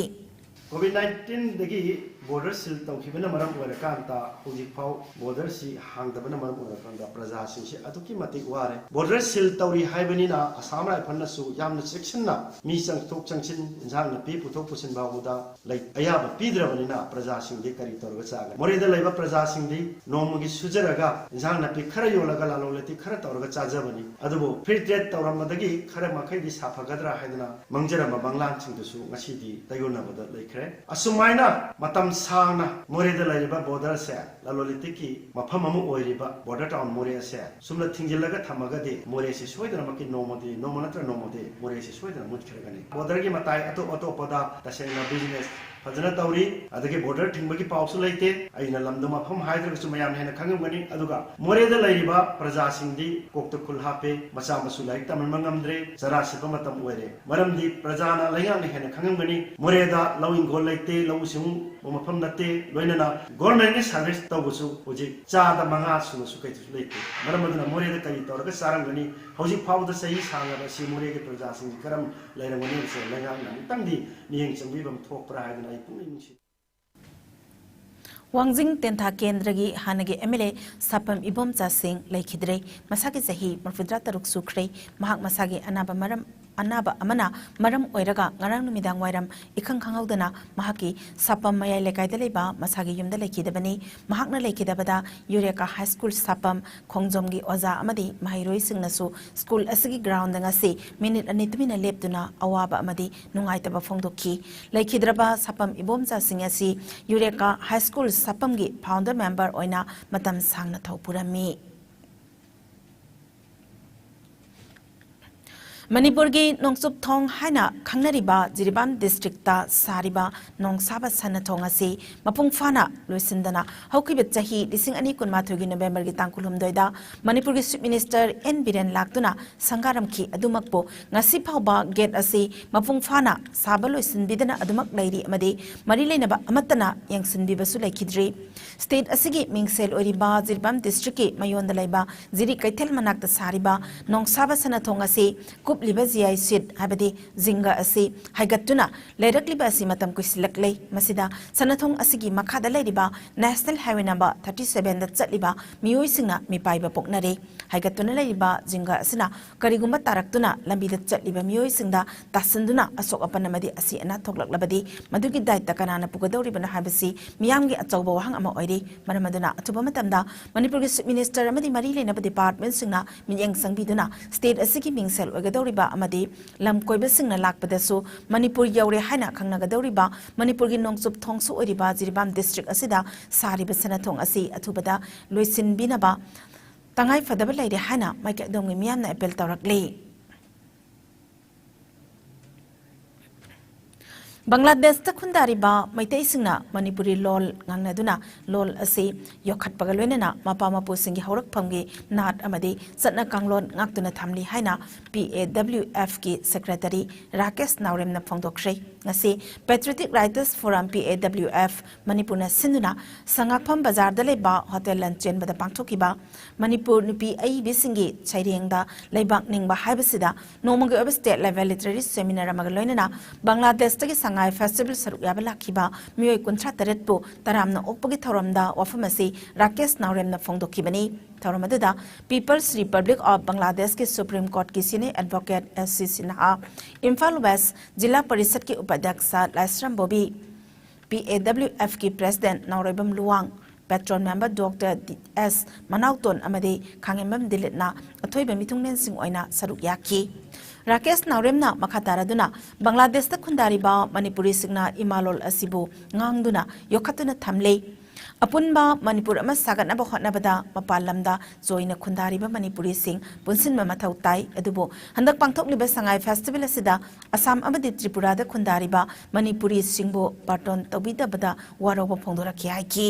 ꯀꯣꯚꯤꯗ ꯅꯥꯏꯟꯇꯤꯟꯗꯒꯤ ꯕꯣꯔꯗꯔ ꯁꯤꯜ ꯇꯧꯈꯤꯕꯅ ꯃꯔꯝ ꯑꯣꯏꯔꯀꯥꯟꯗ ꯍꯧꯖꯤꯛꯐꯥꯎ ꯕꯣꯔꯗꯔꯁꯤ ꯍꯥꯡꯗꯕꯅ ꯃꯔꯝ ꯑꯣꯏꯔꯀꯥꯟꯗ ꯄ꯭ꯔꯖꯥꯁꯤꯡꯁꯤ ꯑꯗꯨꯛꯀꯤ ꯃꯇꯤꯛ ꯋꯥꯔꯦ꯫ ꯕꯣꯔꯗꯔ ꯁꯤꯜ ꯇꯧꯔꯤ ꯍꯥꯏꯕꯅꯤꯅ ꯑꯁꯥꯝ ꯔꯥꯏꯐꯜꯅꯁꯨ ꯌꯥꯝꯅ ꯆꯦꯛꯁꯤꯟꯅ ꯃꯤ ꯆꯪꯊꯣꯛ ꯆꯪꯁꯤꯟ, ꯏꯟꯁꯥꯡ ꯅꯥꯄꯤ ꯄꯨꯊꯣꯛ ꯄꯨꯁꯤꯟ ꯐꯥꯎꯕꯗ ꯂꯩ-, ꯑꯌꯥꯕ ꯄꯤꯗ꯭ꯔꯕꯅꯤꯅ ꯄ꯭ꯔꯖꯥꯁꯤꯡꯗꯤ ꯀꯔꯤ ꯇꯧꯔꯒ ꯆꯥꯒꯅꯤ? ꯃꯣꯔꯦꯗ ꯂꯩꯕ ꯄ꯭ꯔꯖꯥꯁꯤꯡꯗꯤ ꯅꯣꯡꯃꯒꯤ ꯁꯨꯖꯔꯒ ꯏꯟꯁꯥꯡ ꯅꯥꯄꯤ ꯈꯔ ꯌꯣꯜꯂꯒ ꯂꯂꯣꯟ ꯏꯇꯤꯛ ꯈꯔ ꯇꯧꯔꯒ ꯆꯥꯖꯕꯅꯤ꯫ ꯑꯗꯨꯕꯨ ꯐ꯭ꯔꯤ ꯇ꯭ꯔꯦꯗ ꯇꯧꯔꯝꯕꯗꯒꯤ ꯈꯔ ꯃꯈꯩꯗꯤ ꯁꯥꯐꯒꯗ꯭ꯔꯥ ꯍꯥꯏꯗꯅ ꯃꯪꯖꯔꯝꯕ ꯃꯪꯂꯥꯟꯁꯤꯡꯗꯨꯁꯨ ꯉꯁꯤꯗꯤ ꯇꯩꯌꯣꯟꯅꯕꯗ ꯂꯩꯈ꯭ꯔꯦ꯫ ꯑꯁꯨꯃꯥꯏꯅ ꯃꯇꯝ ꯁꯥꯡꯅ ꯃꯣꯔꯦꯗ ꯂꯩꯔꯤꯕ ꯕꯣꯔꯗꯔꯁꯦ, ꯂꯂꯣꯟ ꯏꯇꯤꯛꯀꯤ ꯃꯐꯝ ꯑꯃ ꯑꯣꯏꯔꯤꯕ ꯕꯣꯔꯗꯔ ꯇꯥꯎꯟ ꯃꯣꯔꯦ ꯑꯁꯦ ꯁꯨꯝꯅ ꯊꯤꯡꯖꯤꯜꯂꯒ ꯊꯝꯃꯒꯗꯤ ꯃꯣꯔꯦꯁꯤ ꯁꯣꯏꯗꯅꯃꯛꯀꯤ ꯅꯣꯡꯃꯗꯤ, ꯅꯣꯡꯃ ꯅꯠꯇ꯭ꯔ ꯅꯣꯡꯃꯗꯤ ꯃꯣꯔꯦꯁꯤ ꯁꯣꯏꯗꯅ ꯃꯨꯠꯈ꯭ꯔꯒꯅꯤ꯫ ꯕꯣꯔꯗꯔꯒꯤ ꯃꯇꯥꯏ ꯑꯇꯣꯞ ꯑꯇꯣꯞꯄꯗ ꯇꯁꯦꯡꯅ ꯕꯤꯖꯤꯅꯦꯁ ꯐꯖꯅ ꯇꯧꯔꯤ꯫ ꯑꯗꯒꯤ ꯕꯣꯔꯗꯔ ꯊꯤꯡꯕꯒꯤ ꯄꯥꯎꯁꯨ ꯂꯩꯇꯦ꯫ ꯑꯩꯅ ꯂꯝꯗꯣ ꯃꯐꯝ ꯍꯥꯏꯗ꯭ꯔꯒꯁꯨ ꯃꯌꯥꯝꯅ ꯍꯦꯟꯅ ꯈꯪꯉꯝꯒꯅꯤ꯫ ꯑꯗꯨꯒ ꯃꯣꯔꯦꯗ ꯂꯩꯔꯤꯕ ꯄ꯭ꯔꯖꯥꯁꯤꯡꯗꯤ ꯀꯣꯛꯇ ꯈꯨꯜ ꯍꯥꯞꯄꯦ, ꯃꯆꯥ ꯃꯁꯨ ꯂꯥꯏꯔꯤꯛ ꯇꯝꯍꯟꯕ ꯉꯝꯗ꯭ꯔꯦ, ꯆꯔꯥ ꯁꯤꯠꯄ ꯃꯇꯝ ꯑꯣꯏꯔꯦ꯫ ꯃꯔꯝꯗꯤ ꯄ꯭ꯔꯖꯥꯅ ꯂꯩꯉꯥꯛꯅ ꯍꯦꯟꯅ ꯈꯪꯉꯝꯒꯅꯤ꯫ ꯃꯣꯔꯦꯗ ꯂꯧ ꯏꯪꯈꯣꯜ ꯂꯩꯇꯦ, ꯂꯧꯎ ꯁꯤꯡꯎꯕ ꯃꯐꯝ ꯅꯠꯇꯦ, ꯂꯣꯏꯅꯅ ꯒꯣꯔꯃꯦꯟꯒꯤ ꯁꯥꯔꯚꯤꯁ ꯇꯧꯕꯁꯨ ꯍꯧꯖꯤꯛ ꯆꯥꯗ ꯃꯉꯥ ꯁꯨꯕꯁꯨ ꯀꯩꯁꯨ ꯂꯩꯇꯦ꯫ ꯃꯔꯝ ꯑꯗꯨꯅ ꯃꯣꯔꯦꯗ ꯀꯔꯤ ꯇꯧꯔꯒ ꯆꯥꯔꯝꯒꯅꯤ? ꯍꯧꯖꯤꯛ ꯐꯥꯎꯕꯗ ꯆꯍꯤ ꯁꯥꯡꯂꯕ ꯑꯁꯤ ꯃꯣꯔꯦꯒꯤ ꯄ꯭ꯔꯖꯥꯁꯤꯡꯁꯤ ꯀꯔꯝ ꯂꯩꯔꯝꯒꯅꯤ ꯍꯥꯏꯕꯁꯦ ꯂꯩꯉꯥꯛꯅ ꯑꯃꯨꯛꯇꯪꯗꯤ ꯃꯤꯠꯌꯦꯡ ꯆꯪꯕꯤꯕ ꯑꯃ ꯊꯣꯛꯄ꯭ꯔꯥ ꯍꯥꯏꯗꯅ ꯑꯩ ꯄꯨꯛꯅꯤꯡ ꯅꯨꯡꯁꯤ꯫ ꯋꯥꯡꯖꯤꯡ ꯇꯦꯟꯊꯥ ꯀꯦꯟꯗ꯭ꯔꯒꯤ ꯍꯥꯟꯅꯒꯤ ꯑꯦꯝ ꯑꯦꯜ ꯑꯦ ꯁꯥꯄꯝ ꯏꯕꯣꯝꯆꯥ ꯁꯤꯡ ꯂꯩꯈꯤꯗ꯭ꯔꯦ꯫ ꯃꯁꯥꯒꯤ ꯆꯍꯤ ꯃꯔꯐꯨꯇꯔꯥ ꯇꯔꯨꯛ ꯁꯨꯈ꯭ꯔꯦ꯫ ꯃꯍꯥꯛ ꯃꯁꯥꯒꯤ ꯑꯅꯥꯕ ꯃꯔꯝ, ꯑꯅꯥꯕ ꯑꯃꯅ ꯃꯔꯝ ꯑꯣꯏꯔꯒ ꯉꯔꯥꯡ ꯅꯨꯃꯤꯗꯥꯡ ꯋꯥꯏꯔꯝ ꯏꯈꯪ ꯈꯪꯍꯧꯗꯅ ꯃꯍꯥꯛꯀꯤ ꯁꯥꯄꯝ ꯃꯌꯥꯏ ꯂꯩꯀꯥꯏꯗ ꯂꯩꯕ ꯃꯁꯥꯒꯤ ꯌꯨꯝꯗ ꯂꯩꯈꯤꯗꯕꯅꯤ꯫ ꯃꯍꯥꯛꯅ ꯂꯩꯈꯤꯗꯕꯗ ꯌꯨꯔꯦꯀꯥ ꯍꯥꯏ ꯁ꯭ꯀꯨꯜ ꯁꯥꯄꯝ ꯈꯣꯡꯖꯣꯝꯒꯤ ꯑꯣꯖꯥ ꯑꯃꯗꯤ ꯃꯍꯩꯔꯣꯏꯁꯤꯡꯅꯁꯨ ꯁ꯭ꯀꯨꯜ ꯑꯁꯤꯒꯤ ꯒ꯭ꯔꯥꯎꯟꯗ ꯉꯁꯤ ꯃꯤꯅꯤꯠ ꯑꯅꯤ ꯇꯨꯃꯤꯟꯅ ꯂꯦꯞꯇꯨꯅ ꯑꯋꯥꯕ ꯑꯃꯗꯤ ꯅꯨꯡꯉꯥꯏꯇꯕ ꯐꯣꯡꯗꯣꯛꯈꯤ꯫ ꯂꯩꯈꯤꯗ꯭ꯔꯕ ꯁꯥꯄꯝ ꯏꯕꯣꯝꯆꯥꯁꯤꯡ ꯑꯁꯤ ꯌꯨꯔꯦꯀꯥ ꯍꯥꯏ ꯁ꯭ꯀꯨꯜ ꯁꯥꯄꯝꯒꯤ ꯐꯥꯎꯟꯗꯔ ꯃꯦꯝꯕꯔ ꯑꯣꯏꯅ ꯃꯇꯝ ꯁꯥꯡꯅ ꯊꯧ ꯄꯨꯔꯝꯃꯤ꯫ ꯃꯅꯤꯄꯨꯔꯒꯤ ꯅꯣꯡꯆꯨꯞ ꯊꯣꯡ ꯍꯥꯏꯅ ꯈꯪꯅꯔꯤꯕ ꯖꯤꯔꯤꯕꯥꯝ ꯗꯤꯁꯇ꯭ꯔꯤꯛꯇ ꯁꯥꯔꯤꯕ ꯅꯣꯡꯁꯥꯕ ꯁꯅꯥꯊꯣꯡ ꯑꯁꯤ ꯃꯄꯨꯡ ꯐꯥꯅ ꯂꯣꯏꯁꯤꯟꯗꯅ ꯍꯧꯈꯤꯕ ꯆꯍꯤ ꯂꯤꯁꯤꯡ ꯑꯅꯤ ꯀꯨꯟꯃꯥꯊꯣꯏꯒꯤ ꯅꯕꯦꯝꯕꯔꯒꯤ ꯇꯥꯡ ꯀꯨꯟꯍꯨꯝꯗꯣꯏꯗ ꯃꯅꯤꯄꯨꯔꯒꯤ ꯆꯤꯐ ꯃꯤꯅꯤꯁꯇꯔ ꯑꯦꯟ ꯕꯤꯔꯦꯟ ꯂꯥꯛꯇꯨꯅ ꯁꯪꯒꯥꯔꯝꯈꯤ꯫ ꯑꯗꯨꯃꯛꯄꯨ ꯉꯁꯤ ꯐꯥꯎꯕ ꯒꯦꯠ ꯑꯁꯤ ꯃꯄꯨꯡ ꯐꯥꯅ ꯁꯥꯕ ꯂꯣꯏꯁꯤꯟꯕꯤꯗꯅ ꯑꯗꯨꯃꯛ ꯂꯩꯔꯤ ꯑꯃꯗꯤ ꯃꯔꯤ ꯂꯩꯅꯕ ꯑꯃꯠꯇꯅ ꯌꯦꯡꯁꯤꯟꯕꯤꯕꯁꯨ ꯂꯩꯈꯤꯗ꯭ꯔꯤ꯫ ꯁ꯭ꯇꯦꯠ ꯑꯁꯤꯒꯤ ꯃꯤꯡꯁꯦꯜ ꯑꯣꯏꯔꯤꯕ ꯖꯤꯔꯤꯕꯥꯝ ꯗꯤꯁꯇ꯭ꯔꯤꯛꯀꯤ ꯃꯌꯣꯟꯗ ꯂꯩꯕ ꯖꯤꯔꯤ ꯀꯩꯊꯦꯜ ꯃꯅꯥꯛꯇ ꯁꯥꯔꯤꯕ ꯅꯣꯡꯁꯥꯕ ꯁꯅꯥꯊꯣꯡ ꯑꯁꯤ ꯀꯨꯞꯂꯤꯕ ꯖꯤꯑꯥꯏ ꯁꯤꯠ ꯍꯥꯏꯕꯗꯤ ꯖꯤꯡꯒ ꯑꯁꯤ ꯍꯥꯏꯒꯠꯇꯨꯅ ꯂꯩꯔꯛꯂꯤꯕ ꯑꯁꯤ ꯃꯇꯝ ꯀꯨꯏꯁꯤꯜꯂꯛꯂꯦ꯫ ꯃꯁꯤꯗ ꯁꯅꯥꯊꯣꯡ ꯑꯁꯤꯒꯤ ꯃꯈꯥꯗ ꯂꯩꯔꯤꯕ ꯅꯦꯁꯅꯦꯜ ꯍꯥꯏꯋꯦ ꯅꯝꯕꯔ ꯊꯥꯔꯇꯤ ꯁꯚꯦꯟꯗ ꯆꯠꯂꯤꯕ ꯃꯤꯑꯣꯏꯁꯤꯡꯅ ꯃꯤꯄꯥꯏꯕ ꯄꯣꯛꯅꯔꯦ꯫ ꯍꯥꯏꯒꯠꯇꯨꯅ ꯂꯩꯔꯤꯕ ꯖꯤꯡꯒ ꯑꯁꯤꯅ ꯀꯔꯤꯒꯨꯝꯕ ꯇꯥꯔꯛꯇꯨꯅ ꯂꯝꯕꯤꯗ ꯆꯠꯂꯤꯕ ꯃꯤꯑꯣꯏꯁꯤꯡꯗ ꯇꯥꯁꯤꯟꯗꯨꯅ ꯑꯁꯣꯛ ꯑꯄꯟ ꯑꯃꯗꯤ ꯑꯁꯤ ꯑꯅꯥ ꯊꯣꯛꯂꯛꯂꯕꯗꯤ ꯃꯗꯨꯒꯤ ꯗꯥꯏꯇ ꯀꯅꯥꯅ ꯄꯨꯒꯗꯧꯔꯤꯕꯅꯣ ꯍꯥꯏꯕꯁꯤ ꯃꯤꯌꯥꯝꯒꯤ ꯑꯆꯧꯕ ꯋꯥꯍꯪ ꯑꯃ ꯑꯣꯏꯔꯤ꯫ ꯃꯔꯝ ꯑꯗꯨꯅ ꯑꯊꯨꯕ ꯃꯇꯝꯗ ꯃꯅꯤꯄꯨꯔꯒꯤ ꯆꯤꯐ ꯃꯤꯅꯤꯁꯇꯔ ꯑꯃꯗꯤ ꯃꯔꯤ ꯂꯩꯅꯕ ꯗꯤꯄꯥꯔꯠꯃꯦꯟꯁꯤꯡꯅ ꯃꯤꯠꯌꯦꯡ ꯆꯪꯕꯤꯗꯨꯅ ꯁ꯭ꯇꯦꯠ ꯑꯁꯤꯒꯤ ꯃꯤꯡꯁꯦꯜ ꯑꯣꯏꯒꯗꯧꯔꯤꯕ ꯑꯃꯗꯤ ꯂꯝ ꯀꯣꯏꯕꯁꯤꯡꯅ ꯂꯥꯛꯄꯗꯁꯨ ꯃꯅꯤꯄꯨꯔ ꯌꯧꯔꯦ ꯍꯥꯏꯅ ꯈꯪꯅꯒꯗꯧꯔꯤꯕ ꯃꯅꯤꯄꯨꯔꯒꯤ ꯅꯣꯡꯆꯨꯞ ꯊꯣꯡꯁꯨ ꯑꯣꯏꯔꯤꯕ ꯖꯤꯔꯤꯕꯥꯝ ꯗꯤꯁꯇ꯭ꯔꯤꯛ ꯑꯁꯤꯗ ꯁꯥꯔꯤꯕ ꯁꯅꯥꯊꯣꯡ ꯑꯁꯤ ꯑꯊꯨꯕꯗ ꯂꯣꯏꯁꯤꯟꯕꯤꯅꯕ ꯇꯉꯥꯏ ꯐꯗꯕ ꯂꯩꯔꯦ ꯍꯥꯏꯅ ꯃꯥꯏꯀꯩ ꯑꯗꯣꯝꯒꯤ ꯃꯤꯌꯥꯝꯅ ꯑꯦꯄꯤꯜ ꯇꯧꯔꯛꯂꯤ꯫ ꯕꯪꯒ꯭ꯂꯥꯗꯦꯁꯇ ꯈꯨꯟꯗꯥꯔꯤꯕ ꯃꯩꯇꯩꯁꯤꯡꯅ ꯃꯅꯤꯄꯨꯔꯤ ꯂꯣꯜ ꯉꯥꯡꯅꯗꯨꯅ ꯂꯣꯜ ꯑꯁꯤ ꯌꯣꯛꯈꯠꯄꯒ ꯂꯣꯏꯅꯅ ꯃꯄꯥ ꯃꯄꯨꯁꯤꯡꯒꯤ ꯍꯧꯔꯛꯐꯝꯒꯤ ꯅꯥꯠ ꯑꯃꯗꯤ ꯆꯠꯅ ꯀꯥꯡꯂꯣꯟ ꯉꯥꯛꯇꯨꯅ ꯊꯝꯂꯤ ꯍꯥꯏꯅ ꯄꯤ ꯑꯦ ꯗꯕ꯭ꯂꯤꯎ ꯑꯦꯐꯀꯤ ꯁꯦꯀ꯭ꯔꯦꯇꯔꯤ ꯔꯥꯀꯦꯁ ꯅꯥꯎꯔꯦꯝꯅ ꯐꯣꯡꯗꯣꯛꯈ꯭ꯔꯦ꯫ ꯉꯁꯤ Patriotic Writers Forum, P A W F, ꯃꯅꯤꯄꯨꯔꯅ ꯁꯤꯟꯗꯨꯅ ꯁꯉꯥꯛꯐꯝ ꯕꯖꯥꯔꯗ ꯂꯩꯕ ꯍꯣꯇꯦꯜ ꯂꯟꯆꯦꯟꯕꯗ ꯄꯥꯡꯊꯣꯛꯈꯤꯕ ꯃꯅꯤꯄꯨꯔ ꯅꯨꯄꯤ ꯑꯏꯕꯤꯁꯤꯡꯒꯤ ꯁꯩꯔꯦꯡꯗ ꯂꯩꯕꯥꯛ ꯅꯤꯡꯕ ꯍꯥꯏꯕꯁꯤꯗ ꯅꯣꯡꯃꯒꯤ ꯑꯣꯏꯕ ꯁ꯭ꯇꯦꯠ ꯂꯦꯚꯦꯜ ꯂꯤꯇꯔꯦꯔꯤ ꯁꯦꯃꯤꯅꯥꯔ ꯑꯃꯒ ꯂꯣꯏꯅꯅ ꯕꯪꯒ꯭ꯂꯥꯗꯦꯁꯇꯒꯤ ꯁꯉꯥꯏ ꯐꯦꯁꯇꯤꯚꯦꯜ ꯁꯔꯨꯛ ꯌꯥꯕ ꯂꯥꯛꯈꯤꯕ ꯃꯤꯑꯣꯏ ꯀꯨꯟꯊ꯭ꯔꯥ ꯇꯔꯦꯠꯄꯨ ꯇꯔꯥꯝꯅ ꯑꯣꯛꯄꯒꯤ ꯊꯧꯔꯝꯗ ꯋꯥꯐꯝ ꯑꯁꯤ ꯔꯥꯀꯦꯁ ꯅꯥꯎꯔꯦꯝꯅ ꯐꯣꯡꯗꯣꯛꯈꯤꯕꯅꯤ꯫ ꯊꯧꯔꯝ ꯑꯗꯨꯗ People's Republic of Bangladesh ꯀꯤ Supreme Court ꯀꯤ senior advocate S C Sinha, Imphal West Zila ꯄꯔꯤꯁꯠꯀꯤ ꯎꯄꯥꯙ꯭ꯌꯛꯁ Laishram Bobi, P A W ꯑꯦꯐꯀꯤ president Naoreibam Luwang, patron member doctor D S Manaoton ꯑꯃꯗꯤ ꯈꯥꯉꯦꯝꯕꯝ ꯗꯤꯂꯤꯠꯅ ꯑꯊꯣꯏꯕ ꯃꯤꯊꯨꯡꯂꯦꯟꯁꯤꯡ ꯑꯣꯏꯅ ꯁꯔꯨꯛ ꯌꯥꯈꯤ꯫ ꯔꯥꯀꯦꯁ ꯅꯥꯎꯔꯦꯝꯅ ꯃꯈꯥ ꯇꯥꯔꯗꯨꯅ ꯕꯪꯒ꯭ꯂꯥꯗꯦꯁꯇ ꯈꯨꯟꯗꯥꯔꯤꯕ ꯃꯅꯤꯄꯨꯔꯤꯁꯤꯡꯅ ꯏꯃꯥꯂꯣꯜ ꯑꯁꯤꯕꯨ ꯉꯥꯡꯗꯨꯅ ꯌꯣꯛꯈꯠꯇꯨꯅ ꯊꯝꯂꯤ꯫ ꯑꯄꯨꯟꯕ ꯃꯅꯤꯄꯨꯔ ꯑꯃ ꯁꯥꯒꯠꯅꯕ ꯍꯣꯠꯅꯕꯗ ꯃꯄꯥꯟ ꯂꯝꯗ ꯆꯣꯏꯅ ꯈꯨꯟꯗꯥꯔꯤꯕ ꯃꯅꯤꯄꯨꯔꯤꯁꯤꯡ ꯄꯨꯟꯁꯤꯟꯕ ꯃꯊꯧ ꯇꯥꯏ꯫ ꯑꯗꯨꯕꯨ ꯍꯟꯗꯛ ꯄꯥꯡꯊꯣꯛꯂꯤꯕ ꯁꯉꯥꯏ ꯐꯦꯁꯇꯤꯚꯦꯜ ꯑꯁꯤꯗ ꯑꯁꯥꯝ ꯑꯃꯗꯤ ꯇ꯭ꯔꯤꯄꯨꯔꯥꯗ ꯈꯨꯟꯗꯥꯔꯤꯕ ꯃꯅꯤꯄꯨꯔꯤꯁꯤꯡꯕꯨ ꯕꯥꯔꯇꯣꯟ ꯇꯧꯕꯤꯗꯕꯗ ꯋꯥꯔꯧꯕ ꯐꯣꯡꯗꯣꯔꯛꯈꯤ ꯍꯥꯏꯈꯤ꯫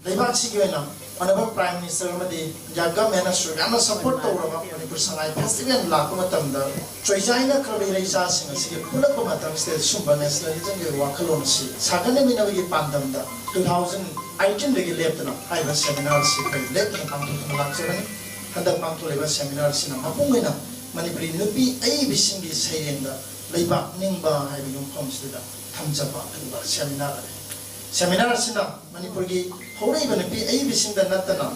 ꯂꯩꯕꯥꯛꯁꯤꯒꯤ ꯑꯣꯏꯅ ꯑꯣꯅꯔꯦꯕꯜ ꯄ꯭ꯔꯥꯏꯝ ꯃꯤꯅꯤꯁꯇꯔ ꯑꯃꯗꯤ ꯏꯟꯗꯤꯌꯥ ꯒꯚꯔꯟꯃꯦꯟꯅꯁꯨ ꯌꯥꯝꯅ ꯁꯄꯣꯔꯠ ꯇꯧꯔꯕ ꯃꯅꯤꯄꯨꯔ ꯁꯉꯥꯏ ꯐꯦꯁꯇꯤꯚꯦꯜ ꯂꯥꯛꯄ ꯃꯇꯝꯗ ꯆꯣꯏꯖꯥꯏꯅꯈ꯭ꯔꯕ ꯏꯔꯩꯆꯥꯁꯤꯡ ꯑꯁꯤꯒꯤ ꯄꯨꯜꯂꯛꯄ ꯃꯇꯝꯁꯤꯗ ꯁꯨꯝꯕ ꯅꯦꯁꯅꯦꯂꯤꯖꯝꯒꯤ ꯋꯥꯈꯜꯂꯣꯟ ꯑꯁꯤ ꯁꯥꯒꯠꯅꯃꯤꯟꯅꯕꯒꯤ ꯄꯥꯟꯗꯝꯗ ꯇꯨ ꯊꯥꯎꯖꯟ ꯑꯩꯠꯇꯤꯟꯗꯒꯤ ꯂꯦꯞꯇꯅ ꯍꯥꯏꯔꯤꯕ ꯁꯦꯃꯤꯅꯥꯔ ꯑꯁꯤ ꯑꯩꯈꯣꯏ ꯂꯦꯞꯇꯅ ꯄꯥꯡꯊꯣꯛꯇꯨꯅ ꯂꯥꯛꯆꯕꯅꯤ꯫ ꯍꯟꯗꯛ ꯄꯥꯡꯊꯣꯛꯂꯤꯕ ꯁꯦꯃꯤꯅꯥꯔ ꯑꯁꯤꯅ ꯃꯄꯨꯡ ꯑꯣꯏꯅ ꯃꯅꯤꯄꯨꯔꯤ ꯅꯨꯄꯤ ꯑꯏꯕꯤꯁꯤꯡꯒꯤ ꯁꯩꯔꯦꯡꯗ ꯂꯩꯕꯥꯛ ꯅꯤꯡꯕ ꯍꯥꯏꯕ ꯌꯨꯝꯐꯝꯁꯤꯗ ꯊꯝꯖꯕ ꯑꯗꯨꯒꯨꯝꯕ ꯁꯦꯃꯤꯅꯥꯔ ꯑꯃꯅꯤ꯫ ꯁꯦꯃꯤꯅꯥꯔ ꯑꯁꯤꯅ ꯃꯅꯤꯄꯨꯔꯒꯤ ꯍꯧꯔꯛꯏꯕ ꯅꯨꯄꯤ ꯑꯏꯕꯤꯁꯤꯡꯗ ꯅꯠꯇꯅ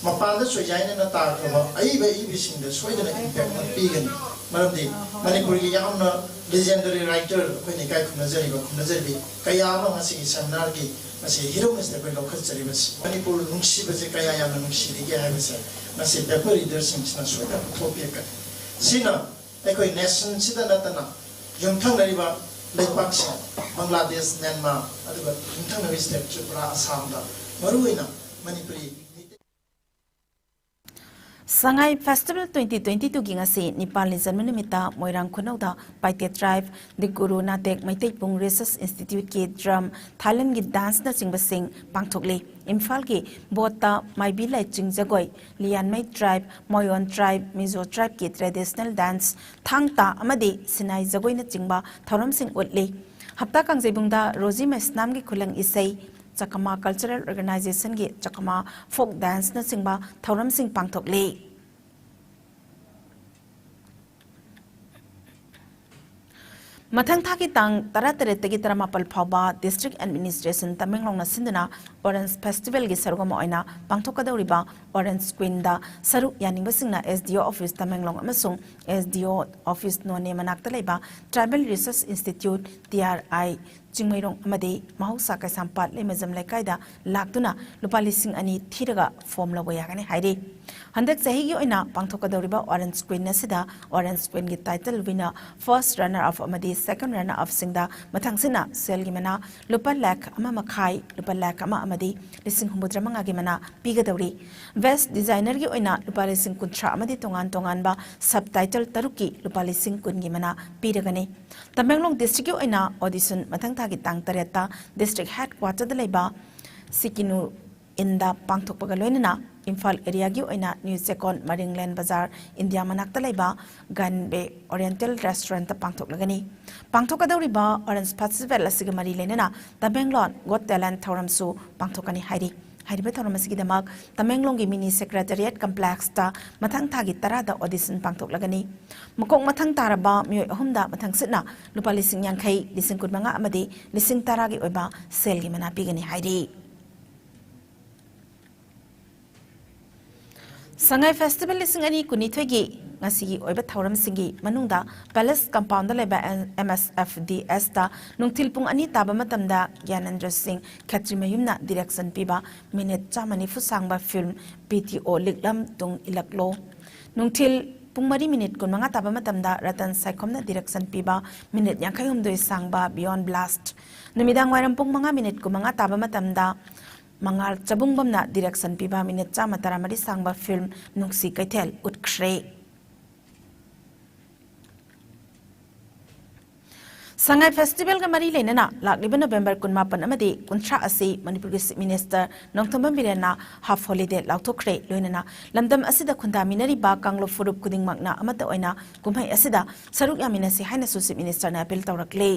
ꯃꯄꯥꯟꯗ ꯆꯣꯏꯖꯥꯏꯅꯅ ꯇꯥꯈ꯭ꯔꯕ ꯑꯏꯕ ꯑꯏꯕꯤꯁꯤꯡꯗꯁꯨ ꯁꯣꯏꯗꯅ ꯏꯝꯄꯦꯛ ꯑꯃ ꯄꯤꯒꯅꯤ꯫ ꯃꯔꯝꯗꯤ ꯃꯅꯤꯄꯨꯔꯒꯤ ꯌꯥꯝꯅ ꯂꯤꯖꯦꯟꯗꯔꯤ ꯔꯥꯏꯇꯔ, ꯑꯩꯈꯣꯏꯅ ꯏꯀꯥꯏ ꯈꯨꯝꯅꯖꯔꯤꯕ, ꯈꯨꯝꯅꯖꯔꯤꯕꯤ ꯀꯌꯥ ꯑꯃ ꯉꯁꯤꯒꯤ ꯁꯦꯃꯤꯅꯥꯔꯒꯤ ꯉꯁꯤ ꯍꯤꯔꯝ ꯑꯁꯤꯗ ꯑꯩꯈꯣꯏ ꯂꯧꯈꯠꯆꯔꯤꯕꯁꯤ ꯃꯅꯤꯄꯨꯔ ꯅꯨꯡꯁꯤꯕꯁꯦ ꯀꯌꯥ ꯌꯥꯝꯅ ꯅꯨꯡꯁꯤꯔꯤꯒꯦ ꯍꯥꯏꯕꯁꯦ ꯉꯁꯤ ꯄꯦꯄꯔ ꯔꯤꯗꯔꯁꯤꯡꯁꯤꯅ ꯁꯣꯏꯗꯅ ꯄꯨꯊꯣꯛꯄꯤꯔꯛꯀꯅꯤ꯫ ꯁꯤꯅ ꯑꯩꯈꯣꯏ ꯅꯦꯁꯟꯁꯤꯗ ꯅꯠꯇꯅ ꯌꯨꯝꯊꯪꯅꯔꯤꯕ ꯂꯩꯄꯥꯛꯁꯤꯡ, ꯕꯪꯒ꯭ꯂꯥꯗꯦꯁ, ꯃ꯭ꯌꯥꯟꯃꯥꯔ, ꯑꯗꯨꯒ ꯌꯨꯝꯊꯪꯅꯕ ꯁ꯭ꯇꯦꯠ ꯇ꯭ꯔꯤꯄꯨꯔꯥ, ꯑꯁꯥꯝꯗ, ꯃꯔꯨꯑꯣꯏꯅ ꯃꯅꯤꯄꯨꯔꯤ ꯃꯤꯇꯩ ꯁꯉꯥꯏ ꯐꯦꯁꯇꯤꯚꯦꯜ ꯇ꯭ꯋꯦꯟꯇꯤ ꯇ꯭ꯋꯦꯟꯇꯤ ꯇꯨꯒꯤ ꯉꯁꯤ ꯅꯤꯄꯥꯜꯅꯤ ꯆꯟꯕ ꯅꯨꯃꯤꯠꯇ ꯃꯣꯏꯔꯥꯡ ꯈꯨꯅꯧꯗ ꯄꯥꯏꯇꯦ ꯇ꯭ꯔꯥꯏꯕ, ꯗꯤꯀꯨꯔꯨ ꯅꯥꯇꯦꯛ ꯃꯩꯇꯩ ꯄꯨꯡ ꯔꯤꯁꯔꯁ ꯏꯟꯁꯇꯤꯇ꯭ꯌꯨꯠꯀꯤ ꯗ꯭ꯔꯝ, ꯊꯥꯏꯂꯦꯟꯒꯤ ꯗꯥꯟꯁꯅꯆꯤꯡꯕꯁꯤꯡ ꯄꯥꯡꯊꯣꯛꯂꯤ꯫ ꯏꯝꯐꯥꯜꯒꯤ ꯕꯣꯠꯇ ꯃꯥꯏꯕꯤ ꯂꯥꯏꯆꯤꯡ ꯖꯒꯣꯏ, ꯂꯤꯌꯥꯟꯃꯩ ꯇ꯭ꯔꯥꯏꯕ, ꯃꯣꯌꯣꯟ ꯇ꯭ꯔꯥꯏꯕ, ꯃꯤꯖꯣ ꯇ꯭ꯔꯥꯏꯕꯀꯤ ꯇ꯭ꯔꯦꯗꯤꯁꯅꯦꯜ ꯗꯥꯟꯁ, ꯊꯥꯡ ꯇꯥ ꯑꯃꯗꯤ ꯁꯤꯅꯥꯏ ꯖꯒꯣꯏꯅꯆꯤꯡꯕ ꯊꯧꯔꯝꯁꯤꯡ ꯎꯠꯂꯤ꯫ ꯍꯞꯇꯥ ꯀꯥꯡꯖꯩꯕꯨꯡꯗ ꯔꯣꯖꯤ ꯃꯩꯁꯅꯥꯝꯒꯤ ꯈꯨꯂꯪ ꯏꯁꯩ, ꯆꯀꯃꯥ ꯀꯜꯆꯔꯦꯜ ꯑꯣꯔꯒꯅꯥꯏꯖꯦꯁꯟꯒꯤ ꯆꯀꯃꯥ ꯐꯣꯛ ꯗꯥꯟꯁꯅꯆꯤꯡꯕ ꯊꯧꯔꯝꯁꯤꯡ ꯄꯥꯡꯊꯣꯛꯂꯤ꯫ ꯃꯊꯪ ꯊꯥꯒꯤ ꯇꯥꯡ ꯇꯔꯥꯇꯔꯦꯠꯇꯒꯤ ꯇꯔꯥꯃꯥꯄꯜ ꯐꯥꯎꯕ ꯗꯤꯁꯇ꯭ꯔꯤꯛ ꯑꯦꯗꯃꯤꯅꯤꯁꯇ꯭ꯔꯦꯁꯟ ꯇꯃꯦꯡꯂꯣꯡꯅ ꯁꯤꯟꯗꯨꯅ ꯑꯣꯔꯦꯟꯖ ꯐꯦꯁꯇꯤꯚꯦꯜꯒꯤ ꯁꯔꯨꯛ ꯑꯃ ꯑꯣꯏꯅ ꯄꯥꯡꯊꯣꯛꯀꯗꯧꯔꯤꯕ ꯑꯣꯔꯦꯟꯖ ꯀ꯭ꯋꯤꯟꯗ ꯁꯔꯨꯛ ꯌꯥꯅꯤꯡꯕꯁꯤꯡꯅ ꯑꯦꯁ ꯗꯤ ꯑꯣ ꯑꯣꯐꯤꯁ ꯇꯃꯦꯡꯂꯣꯡ ꯑꯃꯁꯨꯡ ꯑꯦꯁ ꯗꯤ ꯑꯣ ꯑꯣꯐꯤꯁ ꯅꯣꯅꯦ ꯃꯅꯥꯛꯇ ꯂꯩꯕ ꯇ꯭ꯔꯥꯏꯕꯦꯜ ꯔꯤꯁꯔꯁ ꯏꯟꯁꯇꯤꯇ꯭ꯌꯨꯠ, ꯇꯤ ꯑꯥꯔ ꯑꯥꯏ, ꯆꯤꯡꯃꯩꯔꯣꯡ ꯑꯃꯗꯤ ꯃꯍꯧꯁꯥ ꯀꯩꯁꯥꯝꯄꯥꯠ ꯂꯩꯃꯖꯝ ꯂꯩꯀꯥꯏꯗ ꯂꯥꯛꯇꯨꯅ ꯂꯨꯄꯥ ꯂꯤꯁꯤꯡ ꯑꯅꯤ ꯊꯤꯔꯒ ꯐꯣꯝ ꯂꯧꯕ ꯌꯥꯒꯅꯤ ꯍꯥꯏꯔꯤ꯫ ꯍꯟꯗꯛ ꯆꯍꯤꯒꯤ ꯑꯣꯏꯅ ꯄꯥꯡꯊꯣꯛꯀꯗꯧꯔꯤꯕ Orange Queen ꯑꯁꯤꯗ Orange Queenꯒꯤ title winner, first runner up ꯑꯃꯗꯤ second runner upꯁꯤꯡꯗ ꯃꯊꯪꯁꯤꯠꯅ ꯁꯦꯜꯒꯤ ꯃꯅꯥ ꯂꯨꯄꯥ ꯂꯥꯈ ꯑꯃ ꯃꯈꯥꯏ, ꯂꯨꯄꯥ ꯂꯥꯈ ꯑꯃ ꯑꯃꯗꯤ ꯂꯤꯁꯤꯡ ꯍꯨꯝꯐꯨꯇꯔꯥ ꯃꯉꯥꯒꯤ ꯃꯅꯥ ꯄꯤꯒꯗꯧꯔꯤ꯫ Best Designerꯒꯤ ꯑꯣꯏꯅ ꯂꯨꯄꯥ ꯂꯤꯁꯤꯡ ꯀꯨꯟꯊ꯭ꯔꯥ ꯑꯃꯗꯤ ꯇꯣꯉꯥꯟ ꯇꯣꯉꯥꯟꯕ sub title ꯇꯔꯨꯛꯀꯤ ꯂꯨꯄꯥ ꯂꯤꯁꯤꯡ ꯀꯨꯟꯒꯤ ꯃꯅꯥ ꯄꯤꯔꯒꯅꯤ꯫ ꯇꯃꯦꯡꯂꯣꯡ districtꯀꯤ ꯑꯣꯏꯅ audition ꯃꯊꯪ ꯊꯥꯒꯤ ꯇꯥꯡ ꯇꯔꯦꯠꯇ district headquarterꯗ ꯂꯩꯕ ꯁꯤꯀꯤꯅꯨ Innꯗ ꯄꯥꯡꯊꯣꯛꯄꯒ ꯂꯣꯏꯅꯅ ꯏꯝꯐꯥꯜ areaꯒꯤ ꯑꯣꯏꯅ ꯅ꯭ꯌꯨ ꯆꯦꯀꯣꯟ, ꯃꯔꯤꯡꯂꯦꯟ ꯕꯖꯥꯔ, ꯏꯟꯗꯤꯌꯥ ꯃꯅꯥꯛꯇ ꯂꯩꯕ ꯒꯟꯕꯦ Oriental Restaurantꯇ ꯄꯥꯡꯊꯣꯛꯂꯒꯅꯤ꯫ ꯄꯥꯡꯊꯣꯛꯀꯗꯧꯔꯤꯕ Orange Festival ꯑꯁꯤꯒ ꯃꯔꯤ ꯂꯩꯅꯅ ꯇꯃꯦꯡꯂꯣꯡ Got Talent ꯊꯧꯔꯝꯁꯨ ꯄꯥꯡꯊꯣꯛꯀꯅꯤ ꯍꯥꯏꯔꯤ꯫ ꯍꯥꯏꯔꯤꯕ ꯊꯧꯔꯝ ꯑꯁꯤꯒꯤꯗꯃꯛ ꯇꯃꯦꯡꯂꯣꯡꯒꯤ Mini Secretariat Complexꯇ ꯃꯊꯪ ꯊꯥꯒꯤ ꯇꯔꯥꯗ audition ꯄꯥꯡꯊꯣꯛꯂꯒꯅꯤ꯫ ꯃꯀꯣꯛ ꯃꯊꯪ ꯇꯥꯔꯕ ꯃꯤꯑꯣꯏ ꯑꯍꯨꯝꯗ ꯃꯊꯪꯁꯤꯠꯅ ꯂꯨꯄꯥ ꯂꯤꯁꯤꯡ ꯌꯥꯡꯈꯩ, ꯂꯤꯁꯤꯡ ꯀꯨꯟꯃꯉꯥ ꯑꯃꯗꯤ ꯂꯤꯁꯤꯡ ꯇꯔꯥꯒꯤ ꯑꯣꯏꯕ ꯁꯦꯜꯒꯤ ꯃꯅꯥ ꯄꯤꯒꯅꯤ ꯍꯥꯏꯔꯤ꯫ ꯁꯉꯥꯏ Festival ꯂꯤꯁꯤꯡ ꯑꯅꯤ ꯀꯨꯟꯅꯤꯊꯣꯏꯒꯤ ꯉꯁꯤꯒꯤ ꯑꯣꯏꯕ ꯊꯧꯔꯝꯁꯤꯡꯒꯤ ꯃꯅꯨꯡꯗ Palace Compoundꯗ ꯂꯩꯕ MSFDSꯇ ꯅꯨꯡꯊꯤꯜ ꯄꯨꯡ ꯑꯅꯤ ꯇꯥꯕ ꯃꯇꯝꯗ ꯒ꯭ꯌꯥꯅꯦꯟꯗ꯭ꯔ ꯁꯤꯡ ꯈꯦꯇ꯭ꯔꯤꯃꯌꯨꯝꯅ direction ꯄꯤꯕ minute ꯆꯥꯝꯃ ꯅꯤꯐꯨ ꯁꯥꯡꯕ film PTO ꯂꯤꯛꯂꯝ ꯇꯨꯡ ꯏꯜꯂꯛꯂꯣ꯫ ꯅꯨꯡꯊꯤꯜ ꯄꯨꯡ ꯃꯔꯤ minute ꯀꯨꯟꯃꯉꯥ ꯇꯥꯕ ꯃꯇꯝꯗ ꯔꯇꯟ ꯁꯥꯏꯈꯣꯝꯅ direction ꯄꯤꯕ minute ꯌꯥꯡꯈꯩꯍꯨꯝꯗꯣꯏ ꯁꯥꯡꯕ Beyond Blast꯫ ꯅꯨꯃꯤꯗꯥꯡ ꯋꯥꯏꯔꯝ ꯄꯨꯡ ꯃꯉꯥ minute ꯀꯨꯟꯃꯉꯥ ꯇꯥꯕ ꯃꯇꯝꯗ ꯃꯉꯥꯜ ꯆꯕꯨꯡꯕꯝꯅ direction ꯄꯤꯕ minute ꯆꯥꯝꯃ ꯇꯔꯥꯃꯔꯤ ꯁꯥꯡꯕ film ꯅꯨꯡꯁꯤ ꯀꯩꯊꯦꯜ ꯎꯠꯈ꯭ꯔꯦ꯫ ꯁꯉꯥꯏ Festivalꯒ ꯃꯔꯤ ꯂꯩꯅꯅ ꯂꯥꯛꯂꯤꯕ November ꯀꯨꯟꯃꯥꯄꯟ ꯑꯃꯗꯤ ꯀꯨꯟꯊ꯭ꯔꯥ ꯑꯁꯤ ꯃꯅꯤꯄꯨꯔꯒꯤ Chief Minister Nongthombam ꯕꯤꯔꯦꯟꯅ half holiday ꯂꯥꯎꯊꯣꯛꯈ꯭ꯔꯦ꯫ ꯂꯣꯏꯅꯅ ꯂꯝꯗꯝ ꯑꯁꯤꯗ ꯈꯨꯟꯗꯥꯃꯤꯟꯅꯔꯤꯕ ꯀꯥꯡꯂꯨꯞ ꯐꯨꯔꯨꯞ ꯈꯨꯗꯤꯡꯃꯛꯅ ꯑꯃꯠꯇ ꯑꯣꯏꯅ ꯀꯨꯝꯍꯩ ꯑꯁꯤꯗ ꯁꯔꯨꯛ ꯌꯥꯃꯤꯟꯅꯁꯤ ꯍꯥꯏꯅꯁꯨ Chief Ministerꯅ appeal ꯇꯧꯔꯛꯂꯤ꯫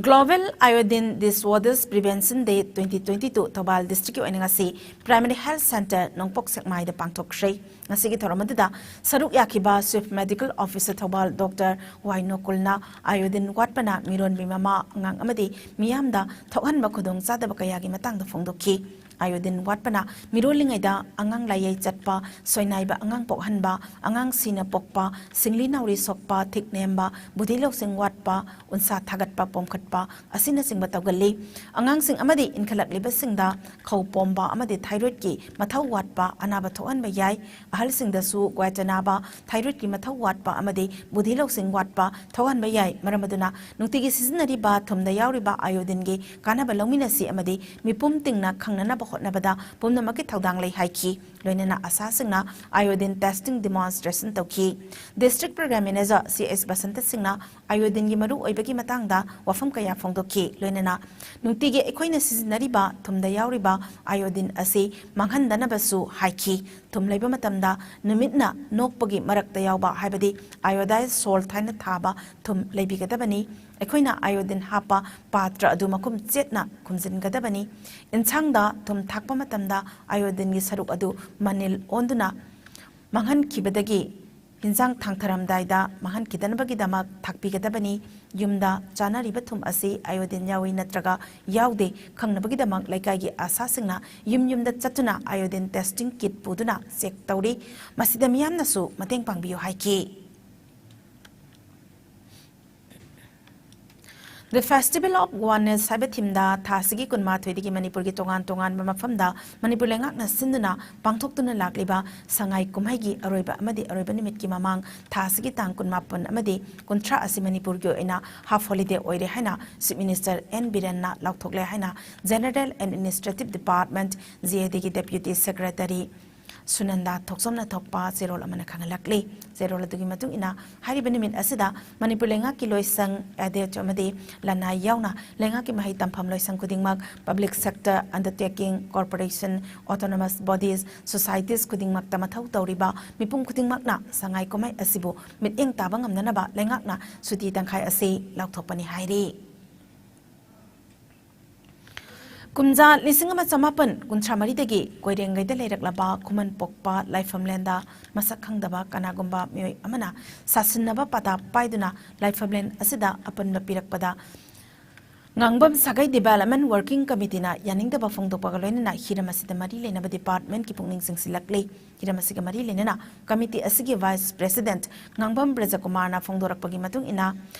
Global Iodine Disorders Prevention Day twenty twenty-two Thoubal districtꯀꯤ ꯑꯣꯏꯅ ꯉꯁꯤ Primary Health Centre ꯅꯣꯡꯄꯣꯛ ꯁꯦꯛꯃꯥꯏꯗ ꯄꯥꯡꯊꯣꯛꯈ꯭ꯔꯦ꯫ ꯉꯁꯤꯒꯤ ꯊꯧꯔꯝ ꯑꯗꯨꯗ ꯁꯔꯨꯛ ꯌꯥꯈꯤꯕ Chief Medical Officer Thoubal Doctor ꯋꯥꯏ ꯅꯣꯀꯨꯜꯅ iodine ꯋꯥꯠꯄꯅ ꯃꯤꯔꯣꯟꯕꯤ ꯃꯃꯥ, ꯑꯉꯥꯡ ꯑꯃꯗꯤ ꯃꯤꯌꯥꯝꯗ ꯊꯣꯛꯍꯟꯕ ꯈꯨꯗꯣꯡꯆꯥꯗꯕ ꯀꯌꯥꯒꯤ ꯃꯇꯥꯡꯗ ꯐꯣꯡꯗꯣꯛꯈꯤ꯫ ꯑꯥꯏꯑꯣꯗꯤꯟ ꯋꯥꯠꯄꯅ ꯃꯤꯔꯣꯜꯂꯤꯉꯩꯗ ꯑꯉꯥꯡ ꯂꯥꯏꯌꯩ ꯆꯠꯄ, ꯁꯣꯏꯅꯥꯏꯕ ꯑꯉꯥꯡ ꯄꯣꯛꯍꯟꯕ, ꯑꯉꯥꯡ ꯁꯤꯅ ꯄꯣꯛꯄ, ꯁꯤꯡꯂꯤ ꯅꯥꯎꯔꯤ ꯁꯣꯛꯄ, ꯊꯤꯛ ꯅꯦꯝꯕ, ꯕꯨꯙꯤ ꯂꯧꯁꯤꯡ ꯋꯥꯠꯄ, ꯎꯟꯁꯥ ꯊꯥꯒꯠꯄ ꯄꯣꯝꯈꯠꯄ ꯑꯁꯤꯅꯆꯤꯡꯕ ꯇꯧꯒꯜꯂꯤ꯫ ꯑꯉꯥꯡꯁꯤꯡ ꯑꯃꯗꯤ ꯏꯟꯈꯠꯂꯛꯂꯤꯕꯁꯤꯡꯗ ꯈꯧ ꯄꯣꯝꯕ ꯑꯃꯗꯤ ꯊꯥꯏꯔꯣꯏꯗꯀꯤ ꯃꯊꯧ ꯋꯥꯠꯄ ꯑꯅꯥꯕ ꯊꯣꯛꯍꯟꯕ ꯌꯥꯏ꯫ ꯑꯍꯜꯁꯤꯡꯗꯁꯨ ꯒ꯭ꯋꯥꯏꯇ ꯅꯥꯕ, ꯊꯥꯏꯔꯣꯏꯗꯀꯤ ꯃꯊꯧ ꯋꯥꯠꯄ ꯑꯃꯗꯤ ꯕꯨꯙꯤ ꯂꯧꯁꯤꯡ ꯋꯥꯠꯄ ꯊꯣꯛꯍꯟꯕ ꯌꯥꯏ꯫ ꯃꯔꯝ ꯑꯗꯨꯅ ꯅꯨꯡꯇꯤꯒꯤ ꯁꯤꯖꯤꯟꯅꯔꯤꯕ ꯊꯨꯝꯗ ꯌꯥꯎꯔꯤꯕ ꯑꯥꯏꯑꯣꯗꯤꯟꯒꯤ ꯀꯥꯟꯅꯕ ꯂꯧꯃꯤꯟꯅꯁꯤ ꯑꯃꯗꯤ ꯃꯤꯄꯨꯝ ꯇꯤꯡꯅ ꯈꯪꯅꯅꯕ ꯍꯣꯠꯅꯕꯗ ꯄꯨꯝꯅꯃꯛꯀꯤ ꯊꯧꯗꯥꯡ ꯂꯩ ꯍꯥꯏꯈꯤ꯫ ꯂꯣꯏꯅꯅ ꯑꯁꯥꯁꯤꯡꯅ ꯑꯥꯏꯑꯣꯗꯤꯟ testing demonstration ꯇꯧꯈꯤ꯫ District Program Manager C S Basanta ꯁꯤꯡꯅ ꯑꯥꯏꯑꯣꯗꯤꯟꯒꯤ ꯃꯔꯨ ꯑꯣꯏꯕꯒꯤ ꯃꯇꯥꯡꯗ ꯋꯥꯐꯝ ꯀꯌꯥ ꯐꯣꯡꯗꯣꯛꯈꯤ꯫ ꯂꯣꯏꯅꯅ ꯅꯨꯡꯇꯤꯒꯤ ꯑꯩꯈꯣꯏꯅ ꯁꯤꯖꯤꯟꯅꯔꯤꯕ ꯊꯨꯝꯗ ꯌꯥꯎꯔꯤꯕ ꯑꯥꯏꯑꯣꯗꯤꯟ ꯑꯁꯤ ꯃꯥꯡꯍꯟꯗꯅꯕꯁꯨ ꯍꯥꯏꯈꯤ꯫ ꯊꯨꯝ ꯂꯩꯕ ꯃꯇꯝꯗ ꯅꯨꯃꯤꯠꯅ ꯅꯣꯛꯄꯒꯤ ꯃꯔꯛꯇ ꯌꯥꯎꯕ, ꯍꯥꯏꯕꯗꯤ iodized salt ꯍꯥꯏꯅ ꯊꯥꯕ ꯊꯨꯝ ꯂꯩꯕꯤꯒꯗꯕꯅꯤ꯫ ꯑꯩꯈꯣꯏꯅ ꯑꯥꯏꯑꯣꯗꯤꯟ ꯍꯥꯞꯄ ꯄꯥꯇ꯭ꯔ ꯑꯗꯨ ꯃꯈꯨꯝ ꯆꯦꯠꯅ ꯈꯨꯝꯖꯤꯟꯒꯗꯕꯅꯤ꯫ ꯏꯟꯁꯥꯡꯗ ꯊꯨꯝ ꯊꯥꯛꯄ ꯃꯇꯝꯗ ꯑꯥꯏꯑꯣꯗꯤꯟꯒꯤ ꯁꯔꯨꯛ ꯑꯗꯨ ꯃꯅꯤꯜ ꯑꯣꯟꯗꯨꯅ ꯃꯥꯡꯍꯟꯈꯤꯕꯗꯒꯤ ꯏꯟꯁꯥꯡ ꯊꯥꯡꯊꯔꯝꯗꯥꯏꯗ ꯃꯥꯡꯍꯟꯈꯤꯗꯅꯕꯒꯤꯗꯃꯛ ꯊꯥꯛꯄꯤꯒꯗꯕꯅꯤ꯫ ꯌꯨꯝꯗ ꯆꯥꯅꯔꯤꯕ ꯊꯨꯝ ꯑꯁꯤ ꯑꯥꯏꯑꯣꯗꯤꯟ ꯌꯥꯎꯏ ꯅꯠꯇ꯭ꯔꯒ ꯌꯥꯎꯗꯦ ꯈꯪꯅꯕꯒꯤꯗꯃꯛ ꯂꯩꯀꯥꯏꯒꯤ ꯑꯥꯁꯥꯁꯤꯡꯅ ꯌꯨꯝ ꯌꯨꯝꯗ ꯆꯠꯇꯨꯅ ꯑꯥꯏꯑꯣꯗꯤꯟ testing kit ꯄꯨꯗꯨꯅ check ꯇꯧꯔꯤ꯫ ꯃꯁꯤꯗ ꯃꯤꯌꯥꯝꯅꯁꯨ ꯃꯇꯦꯡ ꯄꯥꯡꯕꯤꯌꯨ ꯍꯥꯏꯈꯤ꯫ The Festival of Oneness ꯍꯥꯏꯕ themeꯗ ꯊꯥ ꯑꯁꯤꯒꯤ ꯀꯨꯟꯃꯥꯊꯣꯏꯗꯒꯤ ꯃꯅꯤꯄꯨꯔꯒꯤ ꯇꯣꯉꯥꯟ ꯇꯣꯉꯥꯟꯕ ꯃꯐꯝꯗ ꯃꯅꯤꯄꯨꯔ ꯂꯩꯉꯥꯛꯅ ꯁꯤꯟꯗꯨꯅ ꯄꯥꯡꯊꯣꯛꯇꯨꯅ ꯂꯥꯛꯂꯤꯕ ꯁꯉꯥꯏ ꯀꯨꯝꯍꯩꯒꯤ ꯑꯔꯣꯏꯕ ꯑꯃꯗꯤ ꯑꯔꯣꯏꯕ ꯅꯨꯃꯤꯠꯀꯤ ꯃꯃꯥꯡ ꯊꯥ ꯑꯁꯤꯒꯤ ꯇꯥꯡ ꯀꯨꯟꯃꯥꯄꯟ ꯑꯃꯗꯤ ꯀꯨꯟꯊ꯭ꯔꯥ ꯑꯁꯤ ꯃꯅꯤꯄꯨꯔꯒꯤ ꯑꯣꯏꯅ half holiday ꯑꯣꯏꯔꯦ ꯍꯥꯏꯅ Chief Minister ꯑꯦꯟ ꯕꯤꯔꯦꯟꯅ ꯂꯥꯎꯊꯣꯛꯂꯦ ꯍꯥꯏꯅ General and Administrative Department, G A ꯗꯤꯒꯤ Deputy Secretary ꯁꯨꯅꯟꯗꯥ ꯊꯣꯛꯆꯣꯝꯅ ꯊꯣꯛꯄ ꯆꯦꯔꯣꯜ ꯑꯃꯅ ꯈꯪꯍꯜꯂꯛꯂꯤ꯫ ꯆꯦꯔꯣꯜ ꯑꯗꯨꯒꯤ ꯃꯇꯨꯡ ꯏꯟꯅ, ꯍꯥꯏꯔꯤꯕ ꯅꯨꯃꯤꯠ ꯑꯁꯤꯗ ꯃꯅꯤꯄꯨꯔ ꯂꯩꯉꯥꯛꯀꯤ ꯂꯣꯏꯁꯪ, ꯑꯦꯗꯦꯠ ꯑꯃꯗꯤ ꯂꯅꯥꯏ ꯌꯥꯎꯅ ꯂꯩꯉꯥꯛꯀꯤ ꯃꯍꯩ ꯇꯝꯐꯝ ꯂꯣꯏꯁꯪ ꯈꯨꯗꯤꯡꯃꯛ, public sector undertaking, corporation, autonomous bodies, societies ꯈꯨꯗꯤꯡꯃꯛꯇ ꯃꯊꯧ ꯇꯧꯔꯤꯕ ꯃꯤꯄꯨꯝ ꯈꯨꯗꯤꯡꯃꯛꯅ ꯁꯉꯥꯏ ꯀꯨꯝꯍꯩ ꯑꯁꯤꯕꯨ ꯃꯤꯠꯌꯦꯡ ꯇꯥꯕ ꯉꯝꯅꯅꯕ ꯂꯩꯉꯥꯛꯅ ꯁꯨꯇꯤ ꯇꯪꯈꯥꯏ ꯑꯁꯤ ꯂꯥꯎꯊꯣꯛꯄꯅꯤ ꯍꯥꯏꯔꯤ꯫ ꯀꯨꯝꯖꯥ ꯂꯤꯁꯤꯡ ꯑꯃ ꯆꯃꯥꯄꯟ ꯀꯨꯟꯊ꯭ꯔꯥ ꯃꯔꯤꯗꯒꯤ ꯀꯣꯏꯔꯦꯡꯒꯩꯗ ꯂꯩꯔꯛꯂꯕ ꯈꯨꯃꯟ ꯄꯣꯛꯄ ꯂꯥꯏꯐꯝꯂꯦꯟꯗ ꯃꯁꯛ ꯈꯪꯗꯕ ꯀꯅꯥꯒꯨꯝꯕ ꯃꯤꯑꯣꯏ ꯑꯃꯅ ꯁꯥꯁꯤꯟꯅꯕ ꯄꯥꯗꯥ ꯄꯥꯏꯗꯨꯅ ꯂꯥꯏꯐꯝꯂꯦꯟ ꯑꯁꯤꯗ ꯑꯄꯟꯕ ꯄꯤꯔꯛꯄꯗ ꯉꯥꯡꯕꯝ ꯁꯥꯒꯩ Development Working Committeeꯅ ꯌꯥꯅꯤꯡꯗꯕ ꯐꯣꯡꯗꯣꯛꯄꯒ ꯂꯣꯏꯅꯅ ꯍꯤꯔꯝ ꯑꯁꯤꯗ ꯃꯔꯤ ꯂꯩꯅꯕ departmentꯀꯤ ꯄꯨꯛꯅꯤꯡ ꯆꯤꯡꯁꯤꯜꯂꯛꯂꯤ꯫ ꯍꯤꯔꯝ ꯑꯁꯤꯒ ꯃꯔꯤ ꯂꯩꯅꯅ committee ꯑꯁꯤꯒꯤ vice president ꯉꯥꯡꯕꯝ ꯕ꯭ꯔꯖꯀꯨꯃꯥꯔꯅ ꯐꯣꯡꯗꯣꯔꯛꯄꯒꯤ ꯃꯇꯨꯡ ꯏꯟꯅ,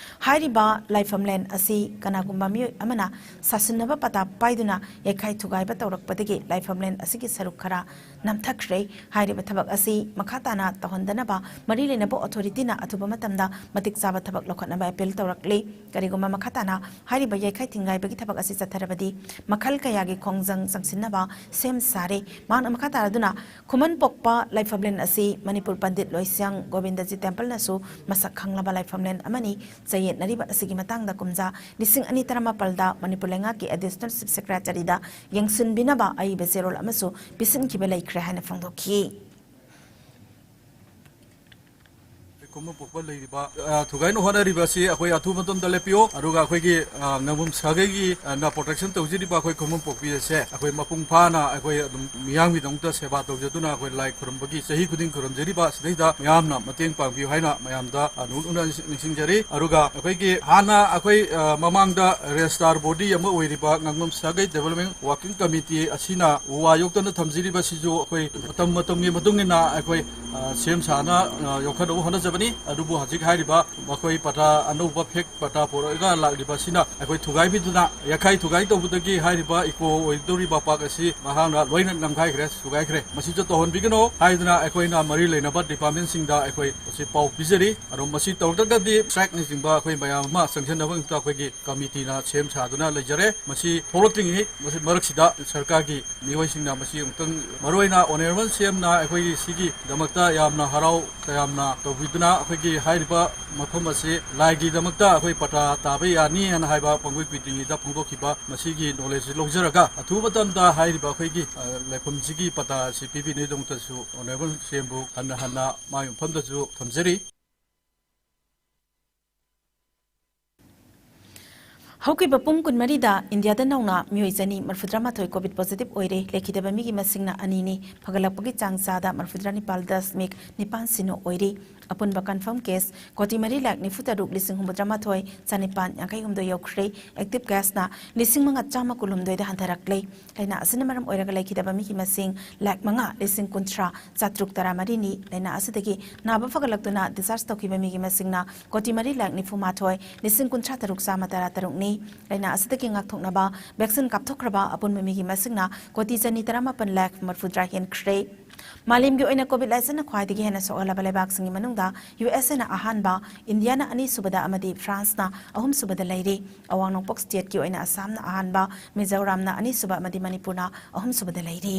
ꯍꯥꯏꯔꯤꯕ ꯂꯥꯏꯐꯝꯂꯦꯟ ꯑꯁꯤ ꯀꯅꯥꯒꯨꯝꯕ ꯃꯤꯑꯣꯏ ꯑꯃꯅ ꯁꯥꯁꯤꯟꯅꯕ ꯄꯇꯥ ꯄꯥꯏꯗꯨꯅ ꯌꯩꯈꯥꯏ ꯊꯨꯒꯥꯏꯕ ꯇꯧꯔꯛꯄꯗꯒꯤ ꯂꯥꯏꯐꯝꯂꯦꯟ ꯑꯁꯤꯒꯤ ꯁꯔꯨꯛ ꯈꯔ ꯅꯝꯊꯈ꯭ꯔꯦ꯫ ꯍꯥꯏꯔꯤꯕ ꯊꯕꯛ ꯑꯁꯤ ꯃꯈꯥ ꯇꯥꯅ ꯇꯧꯍꯟꯗꯅꯕ ꯃꯔꯤ ꯂꯩꯅꯕ authorityꯅ ꯑꯊꯨꯕ ꯃꯇꯝꯗ ꯃꯇꯤꯛ ꯆꯥꯕ ꯊꯕꯛ ꯂꯧꯈꯠꯅꯕ appeal ꯇꯧꯔꯛꯂꯤ꯫ ꯀꯔꯤꯒꯨꯝꯕ ꯃꯈꯥ ꯇꯥꯅ ꯍꯥꯏꯔꯤꯕ ꯌꯩꯈꯥꯏ ꯊꯤꯡꯒꯥꯏꯕꯒꯤ ꯊꯕꯛ ꯑꯁꯤ ꯆꯠꯊꯔꯕꯗꯤ ꯃꯈꯜ ꯀꯌꯥꯒꯤ ꯈꯣꯡꯖꯪ ꯆꯪꯁꯤꯟꯅꯕ ꯁꯦꯝ ꯁꯥꯔꯦ꯫ ꯃꯍꯥꯛꯅ ꯃꯈꯥ ꯇꯥꯔꯗꯨꯅ, ꯈꯨꯃꯟ ꯄꯣꯛꯄ ꯂꯥꯏꯐꯝꯂꯦꯟ ꯑꯁꯤ ꯃꯅꯤꯄꯨꯔ ꯄꯟꯗꯤꯠ ꯂꯣꯏꯁ꯭ꯌꯥꯡ ꯒꯣꯕꯤꯟꯗꯖꯤ ꯇꯦꯝꯄꯜꯅꯁꯨ ꯃꯁꯛ ꯈꯪꯂꯕ ꯂꯥꯏꯐꯝꯂꯦꯟ ꯑꯃꯅꯤ꯫ ꯆꯌꯦꯠꯅꯔꯤꯕ ꯑꯁꯤꯒꯤ ꯃꯇꯥꯡꯗ ꯀꯨꯝꯖꯥ ꯂꯤꯁꯤꯡ ꯑꯅꯤ ꯇꯔꯥꯃꯥꯄꯜꯗ ꯃꯅꯤꯄꯨꯔ ꯂꯩꯉꯥꯛꯀꯤ Additional Chief Secretaryꯗ ꯌꯦꯡꯁꯤꯟꯕꯤꯅꯕ ꯑꯏꯕ ꯆꯦꯔꯣꯜ ꯑꯃꯁꯨ ꯄꯤꯁꯤꯟꯈꯤꯕ ꯂꯩꯈ꯭ꯔꯦ ꯍꯥꯏꯅ ꯐꯣꯡꯗꯣꯛꯈꯤ꯫ ꯈꯨꯃꯟ ꯄꯣꯛꯄ ꯂꯩꯔꯤꯕ, ꯑ, ꯊꯨꯒꯥꯏꯅ ꯍꯣꯠꯅꯔꯤꯕ ꯑꯁꯤ ꯑꯩꯈꯣꯏ ꯑꯊꯨꯕ ꯃꯇꯝꯗ ꯂꯦꯞꯄꯤꯌꯣ꯫ ꯑꯗꯨꯒ ꯑꯩꯈꯣꯏꯒꯤ, ꯑ, ꯉꯥꯡꯕꯝ ꯁꯥꯒꯩꯒꯤ, ꯑ, ꯅ protection ꯇꯧꯖꯔꯤꯕ ꯑꯩꯈꯣꯏ ꯈꯨꯃꯟ ꯄꯣꯛꯄꯤ ꯑꯁꯦ ꯑꯩꯈꯣꯏ ꯃꯄꯨꯡ ꯐꯥꯅ ꯑꯩꯈꯣꯏ ꯑꯗꯨꯝ ꯃꯤꯌꯥꯝꯒꯤꯗꯃꯛꯇ ꯁꯦꯕꯥ ꯇꯧꯖꯗꯨꯅ ꯑꯩꯈꯣꯏ ꯂꯥꯏ ꯈꯨꯔꯨꯝꯕꯒꯤ ꯆꯍꯤ ꯈꯨꯗꯤꯡ ꯈꯨꯔꯨꯝꯖꯔꯤꯕ ꯑꯁꯤꯗꯩꯗ ꯃꯌꯥꯝꯅ ꯃꯇꯦꯡ ꯄꯥꯡꯕꯤꯌꯨ ꯍꯥꯏꯅ ꯃꯌꯥꯝꯗ, ꯑ, ꯅꯣꯛꯅ ꯅꯤꯡꯁꯤꯡꯖꯔꯤ꯫ ꯑꯗꯨꯒ ꯑꯩꯈꯣꯏꯒꯤ ꯍꯥꯟꯅ ꯑꯩꯈꯣꯏ, ꯑ, ꯃꯃꯥꯡꯗ registrar body ꯑꯃ ꯑꯣꯏꯔꯤꯕ ꯉꯥꯡꯕꯝ ꯁꯥꯒꯩ Development Working Committee ꯑꯁꯤꯅ ꯎ ꯋꯥ ꯌꯣꯛꯇꯅ ꯊꯝꯖꯔꯤꯕꯁꯤꯁꯨ ꯑꯩꯈꯣꯏ ꯃꯇꯝ ꯃꯇꯝꯒꯤ ꯃꯇꯨꯡ ꯏꯟꯅ ꯑꯩꯈꯣꯏ, ꯑ, ꯁꯦꯝ ꯁꯥꯅ, ꯑ, ꯌꯣꯛꯈꯠꯅꯕ ꯍꯣꯠꯅꯖꯕꯅꯤ꯫ ꯑꯗꯨꯕꯨ ꯍꯧꯖꯤꯛ ꯍꯥꯏꯔꯤꯕ ꯃꯈꯣꯏ ꯄꯇꯥ ꯑꯅꯧꯕ fake ꯄꯇꯥ ꯄꯨꯔꯛꯑꯒ ꯂꯥꯛꯂꯤꯕ ꯑꯁꯤꯅ ꯑꯩꯈꯣꯏ ꯊꯨꯒꯥꯏꯕꯤꯗꯨꯅ ꯌꯩꯈꯥꯏ ꯊꯨꯒꯥꯏ ꯇꯧꯕꯗꯒꯤ ꯍꯥꯏꯔꯤꯕ eco ꯑꯣꯏꯗꯧꯔꯤꯕ park ꯑꯁꯤ ꯃꯍꯥꯛꯅ ꯂꯣꯏꯅ ꯅꯝꯈꯥꯏꯈ꯭ꯔꯦ, ꯊꯨꯒꯥꯏꯈ꯭ꯔꯦ꯫ ꯃꯁꯤꯁꯨ ꯇꯧꯍꯟꯕꯤꯒꯅꯨ ꯍꯥꯏꯗꯨꯅ ꯑꯩꯈꯣꯏꯅ ꯃꯔꯤ ꯂꯩꯅꯕ departmentꯁꯤꯡꯗ ꯑꯩꯈꯣꯏ ꯑꯁꯤ ꯄꯥꯎ ꯄꯤꯖꯔꯤ꯫ ꯑꯗꯣ ꯃꯁꯤ ꯇꯧꯔꯛꯇ꯭ꯔꯒꯗꯤ strikeꯅꯆꯤꯡꯕ ꯑꯩꯈꯣꯏ ꯃꯌꯥꯝ ꯑꯃ ꯆꯪꯁꯤꯟꯅꯕꯒꯤꯗꯃꯛꯇ ꯑꯩꯈꯣꯏꯒꯤ committeeꯅ ꯁꯦꯝ ꯁꯥꯗꯨꯅ ꯂꯩꯖꯔꯦ꯫ ꯃꯁꯤ ꯊꯣꯛꯂꯛꯇ꯭ꯔꯤꯉꯩ ꯃꯁꯤ ꯃꯔꯛꯁꯤꯗ ꯁꯔꯀꯥꯔꯒꯤ ꯃꯤꯑꯣꯏꯁꯤꯡꯅ ꯃꯁꯤ ꯑꯃꯨꯛꯇꯪ, ꯃꯔꯨꯑꯣꯏꯅ Honourable CMꯅ ꯑꯩꯈꯣꯏꯒꯤ ꯁꯤꯒꯤꯗꯃꯛꯇ ꯌꯥꯝꯅ ꯍꯔꯥꯎ ꯇꯌꯥꯝꯅ ꯇꯧꯕꯤꯗꯨꯅ ꯑꯩꯈꯣꯏꯒꯤ ꯍꯥꯏꯔꯤꯕ ꯃꯐꯝ ꯑꯁꯤ ꯂꯥꯏꯒꯤꯗꯃꯛꯇ ꯑꯩꯈꯣꯏ ꯄꯇꯥ ꯇꯥꯕ ꯌꯥꯅꯤ ꯍꯥꯏꯅ ꯍꯥꯏꯕ ꯄꯥꯡꯒꯣꯏ ꯀꯨꯏꯗ꯭ꯔꯤꯉꯩꯗ ꯐꯣꯡꯗꯣꯛꯈꯤꯕ ꯃꯁꯤꯒꯤ knowledge ꯂꯧꯖꯔꯒ ꯑꯊꯨꯕ ꯃꯇꯝꯗ ꯍꯥꯏꯔꯤꯕ ꯑꯩꯈꯣꯏꯒꯤ, ꯑ, ꯂꯥꯏꯐꯝꯁꯤꯒꯤ ꯄꯇꯥ ꯑꯁꯤ ꯄꯤꯕꯤꯅꯕꯒꯤꯗꯃꯛꯇꯁꯨ Honourable CMꯕꯨ ꯍꯟꯅ ꯍꯟꯅ ꯃꯥꯒꯤ ꯃꯐꯝꯗꯁꯨ ꯊꯝꯖꯔꯤ꯫ ꯍꯧꯈꯤꯕ ꯄꯨꯡ ꯀꯨꯟꯃꯔꯤꯗ ꯏꯟꯗꯤꯌꯥꯗ ꯅꯧꯅ ꯃꯤꯑꯣꯏ ꯆꯅꯤ ꯃꯔꯤꯐꯨꯇꯔꯥꯃꯥꯊꯣꯏ COVID positive ꯑꯣꯏꯔꯦ꯫ ꯂꯩꯈꯤꯗꯕ ꯃꯤꯒꯤ ꯃꯁꯤꯡꯅ ꯑꯅꯤꯅꯤ꯫ ꯐꯒꯠꯂꯛꯄꯒꯤ ꯆꯥꯡ ꯆꯥꯗ ꯃꯔꯤꯐꯨꯇꯔꯥꯅꯤꯄꯥꯜ ꯗꯁꯃꯤꯛ ꯅꯤꯄꯥꯟ ꯁꯤꯅꯣ ꯑꯣꯏꯔꯤ꯫ ꯑꯄꯨꯟꯕ confirm case ꯀꯣꯇꯤ ꯃꯔꯤ ꯂꯥꯈ ꯅꯤꯐꯨ ꯇꯔꯨꯛ ꯂꯤꯁꯤꯡ ꯍꯨꯝꯐꯨꯇꯔꯥꯃꯥꯊꯣꯏ ꯆꯅꯤꯄꯥꯟ ꯌꯥꯡꯈꯩ ꯍꯨꯝꯗꯣꯏ ꯌꯧꯈ꯭ꯔꯦ꯫ Active caseꯅ ꯂꯤꯁꯤꯡ ꯃꯉꯥ ꯆꯥꯝꯃ ꯀꯨꯟꯍꯨꯝꯗꯣꯏꯗ ꯍꯟꯊꯔꯛꯂꯦ꯫ ꯂꯥꯏꯅꯥ ꯑꯁꯤꯅ ꯃꯔꯝ ꯑꯣꯏꯔꯒ ꯂꯩꯈꯤꯗꯕ ꯃꯤꯒꯤ ꯃꯁꯤꯡ ꯂꯥꯈ ꯃꯉꯥ ꯂꯤꯁꯤꯡ ꯀꯨꯟꯊ꯭ꯔꯥ ꯆꯥꯇ꯭ꯔꯨꯛ ꯇꯔꯥꯃꯔꯤꯅꯤ꯫ ꯂꯥꯏꯅꯥ ꯑꯁꯤꯗꯒꯤ ꯅꯥꯕ ꯐꯒꯠꯂꯛꯇꯨꯅ discharge ꯇꯧꯈꯤꯕ ꯃꯤꯒꯤ ꯃꯁꯤꯡꯅ ꯀꯣꯇꯤ ꯃꯔꯤ ꯂꯥꯈ ꯅꯤꯐꯨ ꯃꯥꯊꯣꯏ ꯂꯤꯁꯤꯡ ꯀꯨꯟꯊ꯭ꯔꯥ ꯇꯔꯨꯛ ꯆꯥꯝꯃ ꯇꯔꯥ ꯇꯔꯨꯛꯅꯤ꯫ ꯂꯥꯏꯅꯥ ꯑꯁꯤꯗꯒꯤ ꯉꯥꯛꯊꯣꯛꯅꯕ vaccine ꯀꯥꯞꯊꯣꯛꯈ꯭ꯔꯕ ꯑꯄꯨꯟꯕ ꯃꯤꯒꯤ ꯃꯁꯤꯡꯅ ꯀꯣꯇꯤ ꯆꯅꯤ ꯇꯔꯥꯃꯥꯄꯟ ꯂꯥꯈ ꯃꯔꯐꯨꯇꯔꯥ ꯍꯦꯟꯈ꯭ꯔꯦ꯫ ꯃꯥꯂꯦꯝꯒꯤ ꯑꯣꯏꯅ COVID ꯂꯥꯏꯆꯠꯅ ꯈ꯭ꯋꯥꯏꯗꯒꯤ ꯍꯦꯟꯅ ꯁꯣꯛꯍꯜꯂꯕ ꯂꯩꯕꯥꯛꯁꯤꯡꯒꯤ ꯃꯅꯨꯡꯗ USAꯅ ꯑꯍꯥꯟꯕ, ꯏꯟꯗꯤꯌꯥꯅ ꯑꯅꯤꯁꯨꯕꯗ ꯑꯃꯗꯤ ꯐ꯭ꯔꯥꯟꯁꯅ ꯑꯍꯨꯝꯁꯨꯕꯗ ꯂꯩꯔꯤ꯫ ꯑꯋꯥꯡ ꯅꯣꯡꯄꯣꯛ stateꯀꯤ ꯑꯣꯏꯅ ꯑꯁꯥꯝꯅ ꯑꯍꯥꯟꯕ, ꯃꯤꯖꯣꯔꯥꯝꯅ ꯑꯅꯤꯁꯨꯕ ꯑꯃꯗꯤ ꯃꯅꯤꯄꯨꯔꯅ ꯑꯍꯨꯝꯁꯨꯕꯗ ꯂꯩꯔꯤ꯫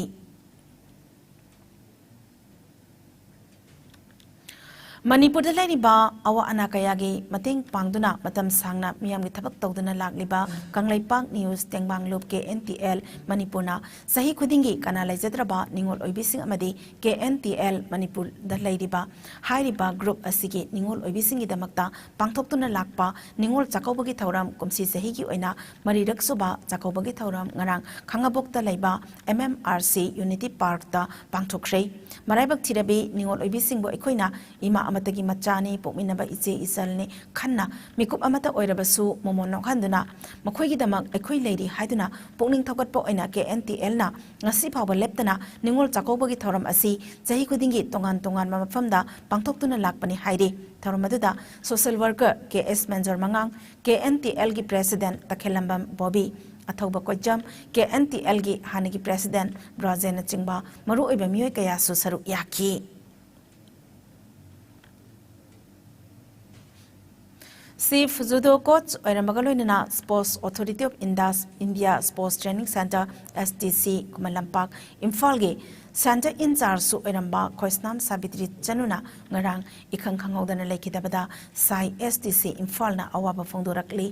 ꯃꯅꯤꯄꯨꯔꯗ ꯂꯩꯔꯤꯕ ꯑꯋꯥ ꯑꯅꯥ ꯀꯌꯥꯒꯤ ꯃꯇꯦꯡ ꯄꯥꯡꯗꯨꯅ ꯃꯇꯝ ꯁꯥꯡꯅ ꯃꯤꯌꯥꯝꯒꯤ ꯊꯕꯛ ꯇꯧꯗꯨꯅ ꯂꯥꯛꯂꯤꯕ ꯀꯪꯂꯩꯄꯥꯛ ꯅ꯭ꯌꯨꯁ ꯇꯦꯡꯕꯥꯡ ꯂꯨꯞ KNTL ꯃꯅꯤꯄꯨꯔꯅ ꯆꯍꯤ ꯈꯨꯗꯤꯡꯒꯤ ꯀꯅꯥ ꯂꯩꯖꯗ꯭ꯔꯕ ꯅꯤꯉꯣꯜ ꯑꯣꯏꯕꯤꯁꯤꯡ ꯑꯃꯗꯤ KNTL ꯃꯅꯤꯄꯨꯔꯗ ꯂꯩꯔꯤꯕ ꯍꯥꯏꯔꯤꯕ group ꯑꯁꯤꯒꯤ ꯅꯤꯉꯣꯜ ꯑꯣꯏꯕꯤꯁꯤꯡꯒꯤꯗꯃꯛꯇ ꯄꯥꯡꯊꯣꯛꯇꯨꯅ ꯂꯥꯛꯄ ꯅꯤꯉꯣꯜ ꯆꯥꯛꯀꯧꯕꯒꯤ ꯊꯧꯔꯝ ꯀꯨꯝꯁꯤ ꯆꯍꯤꯒꯤ ꯑꯣꯏꯅ ꯃꯔꯤꯔꯛ ꯁꯨꯕ ꯆꯥꯛꯀꯧꯕꯒꯤ ꯊꯧꯔꯝ ꯉꯔꯥꯡ ꯈꯥꯡꯉꯕꯣꯛꯇ ꯂꯩꯕ MMRC Unity Parkꯇ ꯄꯥꯡꯊꯣꯛꯈ꯭ꯔꯦ꯫ ꯃꯔꯥꯏꯕꯛ ꯊꯤꯔꯕꯤ ꯅꯤꯉꯣꯜ ꯑꯣꯏꯕꯤꯁꯤꯡꯕꯨ ꯑꯩꯈꯣꯏꯅ ꯏꯃꯥ ꯑꯃꯠꯇꯒꯤ ꯃꯆꯥꯅꯤ, ꯄꯣꯛꯃꯤꯟꯅꯕ ꯏꯆꯦ ꯏꯆꯜꯅꯤ ꯈꯟꯅ ꯃꯤꯀꯨꯞ ꯑꯃꯠꯇ ꯑꯣꯏꯔꯕꯁꯨ ꯃꯣꯃꯣꯟ ꯅꯣꯛꯍꯟꯗꯨꯅ ꯃꯈꯣꯏꯒꯤꯗꯃꯛ ꯑꯩꯈꯣꯏ ꯂꯩꯔꯤ ꯍꯥꯏꯗꯨꯅ ꯄꯨꯛꯅꯤꯡ ꯊꯧꯒꯠꯄ ꯑꯣꯏꯅ KNTLꯅ ꯉꯁꯤ ꯐꯥꯎꯕ ꯂꯦꯞꯇꯅ ꯅꯤꯉꯣꯜ ꯆꯥꯛꯀꯧꯕꯒꯤ ꯊꯧꯔꯝ ꯑꯁꯤ ꯆꯍꯤ ꯈꯨꯗꯤꯡꯒꯤ ꯇꯣꯉꯥꯟ ꯇꯣꯉꯥꯟꯕ ꯃꯐꯝꯗ ꯄꯥꯡꯊꯣꯛꯇꯨꯅ ꯂꯥꯛꯄꯅꯤ ꯍꯥꯏꯔꯤ꯫ ꯊꯧꯔꯝ ꯑꯗꯨꯗ social worker ꯀꯦ ꯑꯦꯁ ꯃꯦꯟꯖꯣꯔ ꯃꯉꯥꯡ, KNTLꯒꯤ president ꯇꯈꯦꯜꯂꯝꯕꯝ ꯕꯣꯕꯤ, ꯑꯊꯧꯕ ꯀꯣꯏꯆꯝ, KNTLꯒꯤ ꯍꯥꯟꯅꯒꯤ president ꯕ꯭ꯔꯥꯖꯦꯟꯅꯆꯤꯡꯕ ꯃꯔꯨꯑꯣꯏꯕ ꯃꯤꯑꯣꯏ ꯀꯌꯥꯁꯨ ꯁꯔꯨꯛ ꯌꯥꯈꯤ꯫ Chief Judo Coach ꯑꯣꯏꯔꯝꯕꯒ ꯂꯣꯏꯅꯅ Sports Authority of India, India Sports Training Centre, STC, Khuman Lampak, ꯏꯝꯐꯥꯜꯒꯤ centre in chargeꯁꯨ ꯑꯣꯏꯔꯝꯕ ꯈꯣꯏꯁꯅꯥꯝ ꯁꯥꯕꯤꯇ꯭ꯔꯤ ꯆꯅꯨꯅ ꯉꯔꯥꯡ ꯏꯈꯪ ꯈꯪꯍꯧꯗꯅ ꯂꯩꯈꯤꯗꯕꯗ ꯁꯥꯏ STC ꯏꯝꯐꯥꯜꯅ ꯑꯋꯥꯕ ꯐꯣꯡꯗꯣꯔꯛꯂꯤ꯫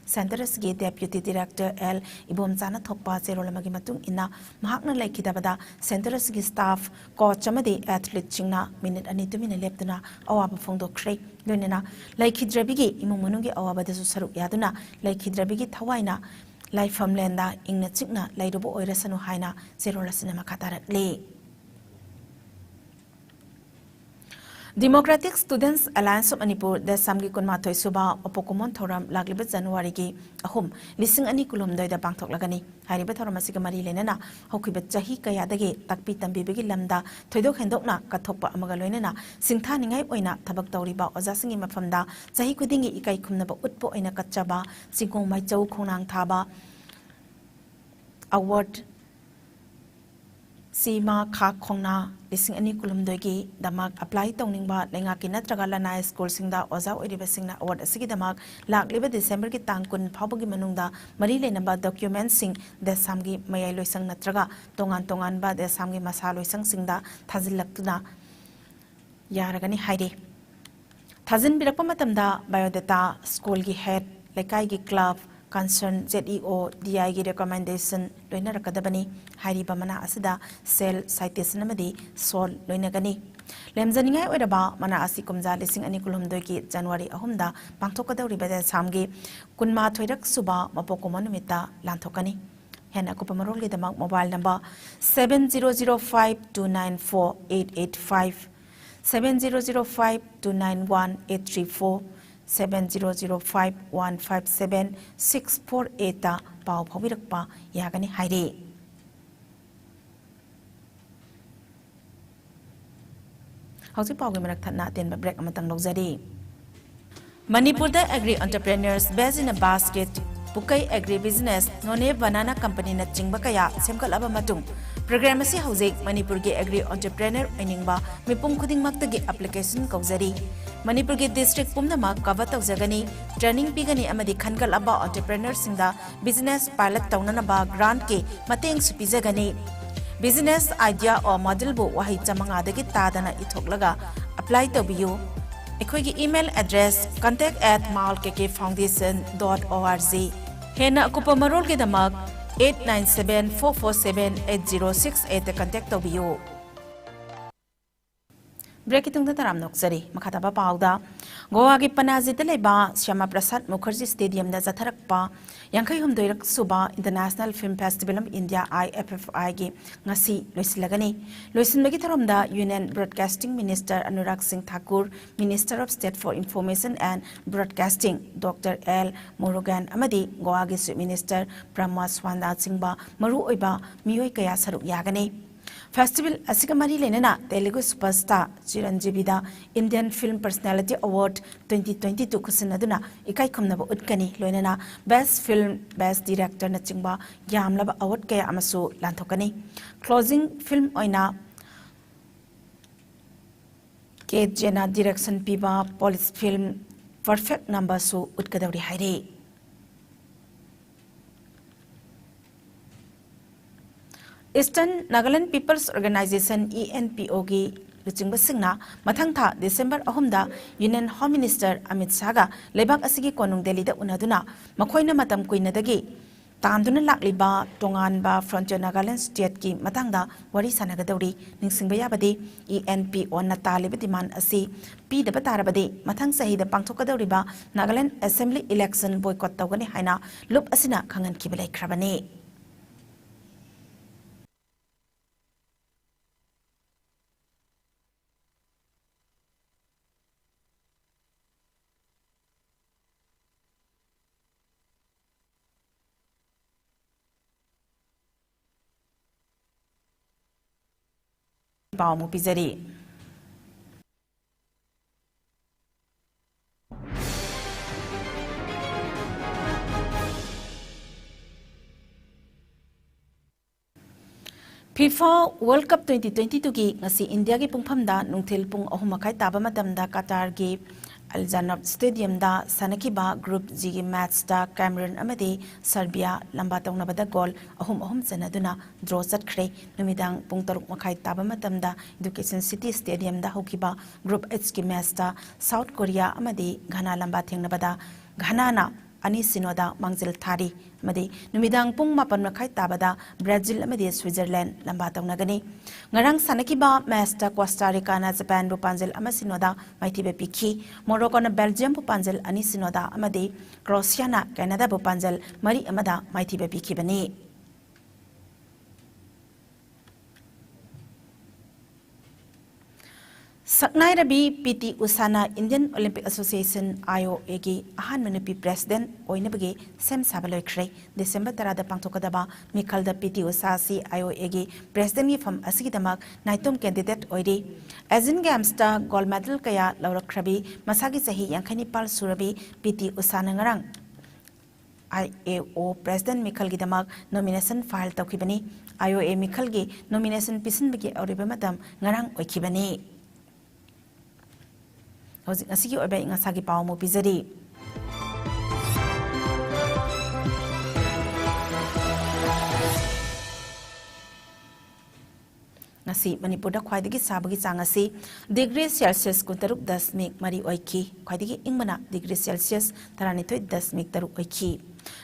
Centre ꯑꯁꯤꯒꯤ Deputy Director ꯑꯦꯜ ꯏꯕꯣꯝꯆꯥꯅ ꯊꯣꯛꯄ ꯆꯦꯔꯣꯜ ꯑꯃꯒꯤ ꯃꯇꯨꯡ ꯏꯟꯅ, ꯃꯍꯥꯛꯅ ꯂꯩꯈꯤꯗꯕꯗ centre ꯑꯁꯤꯒꯤ staff, coach ꯑꯃꯗꯤ athleteꯁꯤꯡꯅ minute ꯑꯅꯤ ꯇꯨꯃꯤꯟꯅ ꯂꯦꯞꯇꯨꯅ ꯑꯋꯥꯕ ꯐꯣꯡꯗꯣꯛꯈ꯭ꯔꯦ꯫ ꯂꯣꯏꯅꯅ ꯂꯩꯈꯤꯗ꯭ꯔꯕꯤꯒꯤ ꯏꯃꯨꯡ ꯃꯅꯨꯡꯒꯤ ꯑꯋꯥꯕꯗꯁꯨ ꯁꯔꯨꯛ ꯌꯥꯗꯨꯅ ꯂꯩꯈꯤꯗ꯭ꯔꯕꯤꯒꯤ ꯊꯋꯥꯏꯅ ꯂꯥꯏꯐꯝꯂꯦꯟꯗ ꯏꯪꯅ ꯆꯤꯛꯅ ꯂꯩꯔꯨꯕ ꯑꯣꯏꯔꯁꯅꯨ ꯍꯥꯏꯅ ꯆꯦꯔꯣꯜ ꯑꯁꯤꯅ ꯃꯈꯥ ꯇꯥꯔꯛꯂꯤ꯫ Democratic Students Alliance of Manipur, ꯗꯦꯁꯥꯝꯒꯤ ꯀꯨꯟꯃꯥꯊꯣꯏ ꯁꯨꯕ ꯃꯄꯣꯛ ꯀꯨꯝꯑꯣꯟ ꯊꯧꯔꯝ ꯂꯥꯛꯂꯤꯕ ꯖꯅꯋꯥꯔꯤꯒꯤ ꯑꯍꯨꯝ, ꯂꯤꯁꯤꯡ ꯑꯅꯤ ꯀꯨꯟꯍꯨꯝꯗꯣꯏꯗ ꯄꯥꯡꯊꯣꯛꯂꯒꯅꯤ꯫ ꯍꯥꯏꯔꯤꯕ ꯊꯧꯔꯝ ꯑꯁꯤꯒ ꯃꯔꯤ ꯂꯩꯅꯅ ꯍꯧꯈꯤꯕ ꯆꯍꯤ ꯀꯌꯥꯗꯒꯤ ꯇꯥꯛꯄꯤ ꯇꯝꯕꯤꯕꯒꯤ ꯂꯝꯗ ꯊꯣꯏꯗꯣꯛ ꯍꯦꯟꯗꯣꯛꯅ ꯀꯠꯊꯣꯛꯄ ꯑꯃꯒ ꯂꯣꯏꯅꯅ ꯁꯤꯡꯊꯥꯅꯤꯡꯉꯥꯏ ꯑꯣꯏꯅ ꯊꯕꯛ ꯇꯧꯔꯤꯕ ꯑꯣꯖꯥꯁꯤꯡꯒꯤ ꯃꯐꯝꯗ ꯆꯍꯤ ꯈꯨꯗꯤꯡꯒꯤ ꯏꯀꯥꯏ ꯈꯨꯝꯅꯕ ꯎꯠꯄ ꯑꯣꯏꯅ ꯀꯠꯆꯕ ꯆꯤꯡꯒꯣꯡ ꯃꯥꯏꯆꯧ ꯈꯣꯡꯅꯥꯡ ꯊꯥꯕ award ꯁꯤꯃꯥ ꯈꯥꯛ ꯈꯣꯡꯅꯥ ꯂꯤꯁꯤꯡ ꯑꯅꯤ ꯀꯨꯟꯍꯨꯝꯗꯣꯏꯒꯤꯗꯃꯛ apply ꯇꯧꯅꯤꯡꯕ ꯂꯩꯉꯥꯛꯀꯤ ꯅꯠꯇ꯭ꯔꯒ ꯂꯅꯥꯏ ꯁ꯭ꯀꯨꯜꯁꯤꯡꯗ ꯑꯣꯖꯥ ꯑꯣꯏꯔꯤꯕꯁꯤꯡꯅ award ꯑꯁꯤꯒꯤꯗꯃꯛ ꯂꯥꯛꯂꯤꯕ ꯗꯤꯁꯦꯝꯕꯔꯒꯤ ꯇꯥꯡ ꯀꯨꯟ ꯐꯥꯎꯕꯒꯤ ꯃꯅꯨꯡꯗ ꯃꯔꯤ ꯂꯩꯅꯕ documents ꯁꯤꯡ ꯗꯦꯁꯥꯝꯒꯤ ꯃꯌꯥꯏ ꯂꯣꯏꯁꯪ ꯅꯠꯇ꯭ꯔꯒ ꯇꯣꯉꯥꯟ ꯇꯣꯉꯥꯟꯕ ꯗꯦꯁꯥꯝꯒꯤ ꯃꯁꯥ ꯂꯣꯏꯁꯪꯁꯤꯡꯗ ꯊꯥꯖꯤꯜꯂꯛꯇꯨꯅ ꯌꯥꯔꯒꯅꯤ ꯍꯥꯏꯔꯤ꯫ ꯊꯥꯖꯤꯟꯕꯤꯔꯛꯄ ꯃꯇꯝꯗ biodata, ꯁ꯭ꯀꯨꯜꯒꯤ head, ꯂꯩꯀꯥꯏꯒꯤ club, concern Z E O, D I ꯒꯤ recommendation ꯂꯣꯏꯅꯔꯛꯀꯗꯕꯅꯤ꯫ ꯍꯥꯏꯔꯤꯕ ꯃꯅꯥ ꯑꯁꯤꯗ cell, citation ꯑꯃꯗꯤ sol ꯂꯣꯏꯅꯒꯅꯤ꯫ ꯂꯦꯝꯖꯅꯤꯡꯉꯥꯏ ꯑꯣꯏꯔꯕ ꯃꯅꯥ ꯑꯁꯤ ꯀꯨꯝꯖꯥ ꯂꯤꯁꯤꯡ ꯑꯅꯤ ꯀꯨꯟꯍꯨꯝꯗꯣꯏꯒꯤ ꯖꯅꯋꯥꯔꯤ ꯑꯍꯨꯝꯗ ꯄꯥꯡꯊꯣꯛꯀꯗꯧꯔꯤꯕ ꯗꯦꯁꯥꯝꯒꯤ ꯀꯨꯟꯃꯥꯊꯣꯏꯔꯛ ꯁꯨꯕ ꯃꯄꯣꯛ ꯀꯨꯝꯑꯣꯟ ꯅꯨꯃꯤꯠꯇ ꯂꯥꯟꯊꯣꯛꯀꯅꯤ꯫ ꯍꯦꯟꯅ ꯑꯀꯨꯞꯄ ꯃꯔꯣꯜꯒꯤꯗꯃꯛ mobile number seven zero zero five two nine four eight eight five, seven zero zero five two nine one eight three four, seven zero zero five one five seven six four eight ꯇ ꯄꯥꯎ ꯐꯥꯎꯕꯤꯔꯛꯄ ꯌꯥꯒꯅꯤ ꯍꯥꯏꯔꯤ꯫ ꯍꯧꯖꯤꯛ ꯄꯥꯎꯒꯤ ꯃꯔꯛ ꯊꯠꯅ ꯑꯇꯦꯟꯕ break ꯑꯃꯇꯪ ꯂꯧꯖꯔꯤ꯫ ꯃꯅꯤꯄꯨꯔꯗ agri entrepreneurs, best in a basket, ꯄꯨꯀꯩ agri business, Noney banana company ꯅꯆꯤꯡꯕ ꯀꯌꯥ ꯁꯦꯝꯒꯠꯂꯕ ꯃꯇꯨꯡ, program ꯑꯁꯤ ꯍꯧꯖꯤꯛ ꯃꯅꯤꯄꯨꯔꯒꯤ agri entrepreneur ꯑꯣꯏꯅꯤꯡꯕ ꯃꯤꯄꯨꯝ ꯈꯨꯗꯤꯡꯃꯛꯇꯒꯤ application ꯀꯧꯖꯔꯤ꯫ ꯃꯅꯤꯄꯨꯔꯒꯤ district ꯄꯨꯝꯅꯃꯛ cover ꯇꯧꯖꯒꯅꯤ, training ꯄꯤꯒꯅꯤ ꯑꯃꯗꯤ ꯈꯟꯒꯠꯂꯕ entrepreneur ꯁꯤꯡꯗ business pilot ꯇꯧꯅꯅꯕ grant ꯀꯤ ꯃꯇꯦꯡꯁꯨ ꯄꯤꯖꯒꯅꯤ꯫ Business idea or model ꯕꯨ ꯋꯥꯍꯩ ꯆꯥꯃꯉꯥꯗꯒꯤ ꯇꯥꯗꯅ ꯏꯊꯣꯛꯂꯒ apply ꯇꯧꯕꯤꯌꯨ꯫ ꯑꯩꯈꯣꯏꯒꯤ email address contact at maol K K foundation dot org꯫ ꯍꯦꯟꯅ ꯑꯀꯨꯞꯄ ꯃꯔꯣꯜꯒꯤꯗꯃꯛ eight nine seven four four seven eight zero six eight ꯇ contact ꯇꯧꯕꯤꯌꯨ꯫ ꯕ꯭ꯔꯦꯛꯀꯤ ꯇꯨꯡꯗ ꯇꯔꯥꯝꯅ ꯑꯣꯛꯆꯔꯤ꯫ ꯃꯈꯥ ꯇꯥꯕ ꯄꯥꯎꯗ, ꯒꯣꯋꯥꯒꯤ ꯄꯅꯥꯖꯤꯗ ꯂꯩꯕ ꯁ꯭ꯌꯥꯃꯥ ꯄ꯭ꯔꯁꯥꯗ ꯃꯨꯈꯔꯖꯤ ꯁ꯭ꯇꯦꯗꯤꯌꯝꯗ ꯆꯠꯊꯔꯛꯄ ꯌꯥꯡꯈꯩ ꯍꯨꯝꯗꯣꯏꯔꯛ ꯁꯨꯕ International Film Festival of India, I F F I ꯒꯤ ꯉꯁꯤ ꯂꯣꯏꯁꯤꯜꯂꯒꯅꯤ꯫ ꯂꯣꯏꯁꯤꯟꯕꯒꯤ ꯊꯧꯔꯝꯗ Union Broadcasting Minister ꯑꯅꯨꯔꯥꯒ ꯁꯤꯡ Thakur, Minister of State for Information and Broadcasting Doctor L ꯃꯨꯔꯨꯒꯥꯟ ꯑꯃꯗꯤ ꯒꯣꯋꯥꯒꯤ Chief Minister ꯄ꯭ꯔꯃꯣꯗ ꯁꯥꯋꯟꯠꯅꯆꯤꯡꯕ ꯃꯔꯨꯑꯣꯏꯕ ꯃꯤꯑꯣꯏ ꯀꯌꯥ ꯁꯔꯨꯛ ꯌꯥꯒꯅꯤ꯫ Festival ꯑꯁꯤꯒ ꯃꯔꯤ ꯂꯩꯅꯅ Telugu superstar ꯆꯤꯔꯟꯖꯤꯕꯤꯗ Indian Film Personality Award twenty twenty-two ꯈꯨꯠꯁꯤꯟꯅꯗꯨꯅ ꯏꯀꯥꯏ ꯈꯨꯝꯅꯕ ꯎꯠꯀꯅꯤ꯫ ꯂꯣꯏꯅꯅ Best Film, Best Director ꯅꯆꯤꯡꯕ ꯌꯥꯝꯂꯕ award ꯀꯌꯥ ꯑꯃꯁꯨ ꯂꯥꯟꯊꯣꯛꯀꯅꯤ꯫ Closing film ꯑꯣꯏꯅ ꯀꯦ ꯖꯦꯅ direction ꯄꯤꯕ police film Perfect Number ꯁꯨ ꯎꯠꯀꯗꯧꯔꯤ ꯍꯥꯏꯔꯤ꯫ Eastern Nagaland People's Organisation, E N P O ꯒꯤ ꯂꯨꯆꯤꯡꯕꯁꯤꯡꯅ ꯃꯊꯪ ꯊꯥ December ꯑꯍꯨꯝꯗ Union Home Minister ꯑꯃꯤꯠ ꯁꯥꯍꯒ ꯂꯩꯕꯥꯛ ꯑꯁꯤꯒꯤ ꯀꯣꯅꯨꯡ ꯗꯦꯜꯂꯤꯗ ꯎꯅꯗꯨꯅ ꯃꯈꯣꯏꯅ ꯃꯇꯝ ꯀꯨꯏꯅꯗꯒꯤ ꯇꯥꯝꯗꯨꯅ ꯂꯥꯛꯂꯤꯕ ꯇꯣꯉꯥꯟꯕ Frontier Nagaland State ꯀꯤ ꯃꯇꯥꯡꯗ ꯋꯥꯔꯤ ꯁꯥꯟꯅꯒꯗꯧꯔꯤ꯫ ꯅꯤꯡꯁꯤꯡꯕ ꯌꯥꯕꯗꯤ, E N P O ꯅ ꯇꯥꯜꯂꯤꯕ demand ꯑꯁꯤ ꯄꯤꯗꯕ ꯇꯥꯔꯕꯗꯤ, ꯃꯊꯪ ꯆꯍꯤꯗ ꯄꯥꯡꯊꯣꯛꯀꯗꯧꯔꯤꯕ Nagaland Assembly election boycott ꯇꯧꯒꯅꯤ ꯍꯥꯏꯅ ꯂꯨꯞ ꯑꯁꯤꯅ ꯈꯪꯍꯟꯈꯤꯕ ꯂꯩꯈ꯭ꯔꯕꯅꯤ꯫ ꯄꯥꯎ ꯑꯃꯨꯛ ꯄꯤꯖꯔꯤ꯫ FIFA World Cup twenty twenty-two ꯒꯤ ꯉꯁꯤ ꯏꯟꯗꯤꯌꯥꯒꯤ ꯄꯨꯡꯐꯝꯗ ꯅꯨꯡꯊꯤꯜ ꯄꯨꯡ ꯑꯍꯨꯝ ꯃꯈꯥꯏ ꯇꯥꯕ ꯃꯇꯝꯗ ꯀꯇꯥꯔꯒꯤ ꯑꯜ ꯖꯅꯕ ꯁ꯭ꯇꯦꯗꯤꯌꯝꯗ ꯁꯥꯟꯅꯈꯤꯕ Group G ꯒꯤ match ꯇ Cameroon ꯑꯃꯗꯤ Serbia ꯂꯝꯕꯥ ꯇꯧꯅꯕꯗ goal ꯑꯍꯨꯝ ꯑꯍꯨꯝ ꯆꯟꯅꯗꯨꯅ draw ꯆꯠꯈ꯭ꯔꯦ꯫ ꯅꯨꯃꯤꯗꯥꯡ ꯄꯨꯡ ꯇꯔꯨꯛ ꯃꯈꯥꯏ ꯇꯥꯕ ꯃꯇꯝꯗ Education City Stadium ꯗ ꯍꯧꯈꯤꯕ Group H ꯀꯤ match ꯇ South Korea ꯑꯃꯗꯤ Ghana ꯂꯝꯕꯥ ꯊꯦꯡꯅꯕꯗ Ghana ꯅ ꯑꯅꯤꯁꯤꯅꯣꯗ ꯃꯥꯡꯖꯤꯜ ꯊꯥꯔꯤ꯫ ꯑꯃꯗꯤ ꯅꯨꯃꯤꯗꯥꯡ ꯄꯨꯡ ꯃꯥꯄꯟ ꯃꯈꯥꯏ ꯇꯥꯕꯗ ꯕ꯭ꯔꯥꯖꯤꯜ ꯑꯃꯗꯤ ꯁ꯭ꯋꯤꯖꯔꯂꯦꯟ ꯂꯝꯕꯥ ꯇꯧꯅꯒꯅꯤ꯫ ꯉꯔꯥꯡ ꯁꯥꯟꯅꯈꯤꯕ ꯃꯦꯆꯇ ꯀꯣꯁꯇꯥ ꯔꯤꯀꯥꯅ ꯖꯄꯥꯟꯕꯨ ꯄꯥꯟꯖꯤꯜ ꯑꯃ ꯁꯤꯅꯣꯗ ꯃꯥꯏꯊꯤꯕ ꯄꯤꯈꯤ꯫ ꯃꯣꯔꯣꯀꯣꯅ ꯕꯦꯜꯖꯤꯌꯝꯕꯨ ꯄꯥꯟꯖꯤꯜ ꯑꯅꯤ ꯁꯤꯅꯣꯗ ꯑꯃꯗꯤ ꯀ꯭ꯔꯣꯁꯤꯌꯥꯅ ꯀꯦꯅꯥꯗꯥꯕꯨ ꯄꯥꯟꯖꯤꯜ ꯃꯔꯤ ꯑꯃꯗ ꯃꯥꯏꯊꯤꯕ ꯄꯤꯈꯤꯕꯅꯤ꯫ ꯁꯛꯅꯥꯏꯔꯕꯤ ꯄꯤ ꯇꯤ ꯎꯁꯥꯅ Indian Olympic Association, I O A ꯒꯤ ꯑꯍꯥꯟꯕ ꯅꯨꯄꯤ president ꯑꯣꯏꯅꯕꯒꯤ ꯁꯦꯝ ꯁꯥꯕ ꯂꯣꯏꯈ꯭ꯔꯦ꯫ ꯗꯤꯁꯦꯝꯕꯔ ꯇꯔꯥꯗ ꯄꯥꯡꯊꯣꯛꯀꯗꯕ ꯃꯤꯈꯜꯗ ꯄꯤ ꯇꯤ ꯎꯁꯥ ꯑꯁꯤ I O A ꯒꯤ president ꯒꯤ ꯐꯝ ꯑꯁꯤꯒꯤꯗꯃꯛ ꯅꯥꯏꯇꯣꯝ candidate ꯑꯣꯏꯔꯤ꯫ Asian Games ꯇ gold medal ꯀꯌꯥ ꯂꯧꯔꯛꯈ꯭ꯔꯕꯤ, ꯃꯁꯥꯒꯤ ꯆꯍꯤ ꯌꯥꯡꯈꯩ ꯅꯤꯄꯥꯜ ꯁꯨꯔꯕꯤ ꯄꯤ ꯇꯤ ꯎꯁꯥꯅ ꯉꯔꯥꯡ I O A president ꯃꯤꯈꯜꯒꯤꯗꯃꯛ nomination file ꯇꯧꯈꯤꯕꯅꯤ꯫ I O A ꯃꯤꯈꯜꯒꯤ nomination ꯄꯤꯁꯤꯟꯕꯒꯤ ꯑꯔꯣꯏꯕ ꯃꯇꯝ ꯉꯔꯥꯡ ꯑꯣꯏꯈꯤꯕꯅꯤ꯫ ꯍꯧꯖꯤꯛ ꯉꯁꯤꯒꯤ ꯑꯣꯏꯕ ꯑꯏꯪ ꯑꯁꯥꯒꯤ ꯄꯥꯎ ꯑꯃꯨꯛ ꯄꯤꯖꯔꯤ꯫ ꯉꯁꯤ ꯃꯅꯤꯄꯨꯔꯗ ꯈ꯭ꯋꯥꯏꯗꯒꯤ ꯁꯥꯕꯒꯤ ꯆꯥꯡ ꯑꯁꯤ degree Celsius ꯀꯨꯟꯇꯔꯨꯛ ꯗꯁꯃꯤꯛ ꯃꯔꯤ ꯑꯣꯏꯈꯤ꯫ ꯈ꯭ꯋꯥꯏꯗꯒꯤ ꯏꯪꯕꯅ degree Celsius ꯇꯔꯥꯅꯤꯊꯣꯏ ꯗꯁꯃꯤꯛ ꯇꯔꯨꯛ ꯑꯣꯏꯈꯤ꯫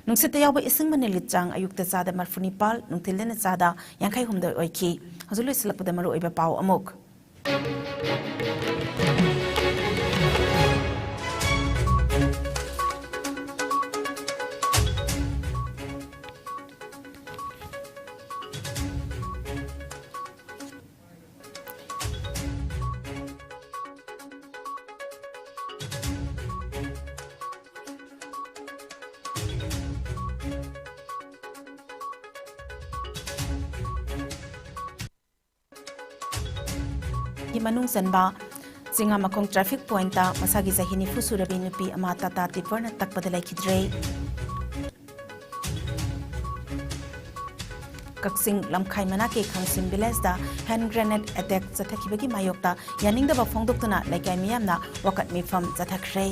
ꯅꯨꯡꯁꯤꯠꯇ ꯌꯥꯎꯕ ꯏꯁꯤꯡ ꯃꯅꯤꯜꯒꯤ ꯆꯥꯡ ꯑꯌꯨꯛꯇ ꯆꯥꯗ ꯃꯔꯐꯨ ꯅꯤꯄꯥꯜ, ꯅꯨꯡꯊꯤꯜꯗꯅ ꯆꯥꯗ ꯌꯥꯡꯈꯩ ꯍꯨꯝꯗꯣꯏ ꯑꯣꯏꯈꯤ꯫ ꯍꯧꯖꯤꯛ ꯂꯣꯏꯁꯤꯜꯂꯛꯄꯗ ꯃꯔꯨꯑꯣꯏꯕ ꯄꯥꯎ ꯑꯃꯨꯛ꯫ ꯒꯤ ꯃꯅꯨꯡ ꯆꯟꯕ ꯆꯤꯡꯉꯥꯃꯈꯣꯡ traffic point ꯇ ꯃꯁꯥꯒꯤ ꯆꯍꯤ ꯅꯤꯐꯨ ꯁꯨꯔꯕꯤ ꯅꯨꯄꯤ ꯑꯃ ꯇꯥꯇꯥ ꯇꯤꯞꯄꯔꯅ ꯇꯛꯄꯗ ꯂꯩꯈꯤꯗ꯭ꯔꯦ꯫ ꯀꯛꯆꯤꯡ ꯂꯝꯈꯥꯏ ꯃꯅꯥꯛꯀꯤ ꯈꯥꯡꯁꯤꯝ village ꯇ hand grenade attack ꯆꯠꯊꯈꯤꯕꯒꯤ ꯃꯥꯌꯣꯛꯇ ꯌꯥꯅꯤꯡꯗꯕ ꯐꯣꯡꯗꯣꯛꯇꯨꯅ ꯂꯩꯀꯥꯏ ꯃꯤꯌꯥꯝꯅ ꯋꯥꯀꯠ ꯃꯤꯐꯝ ꯆꯠꯊꯈ꯭ꯔꯦ꯫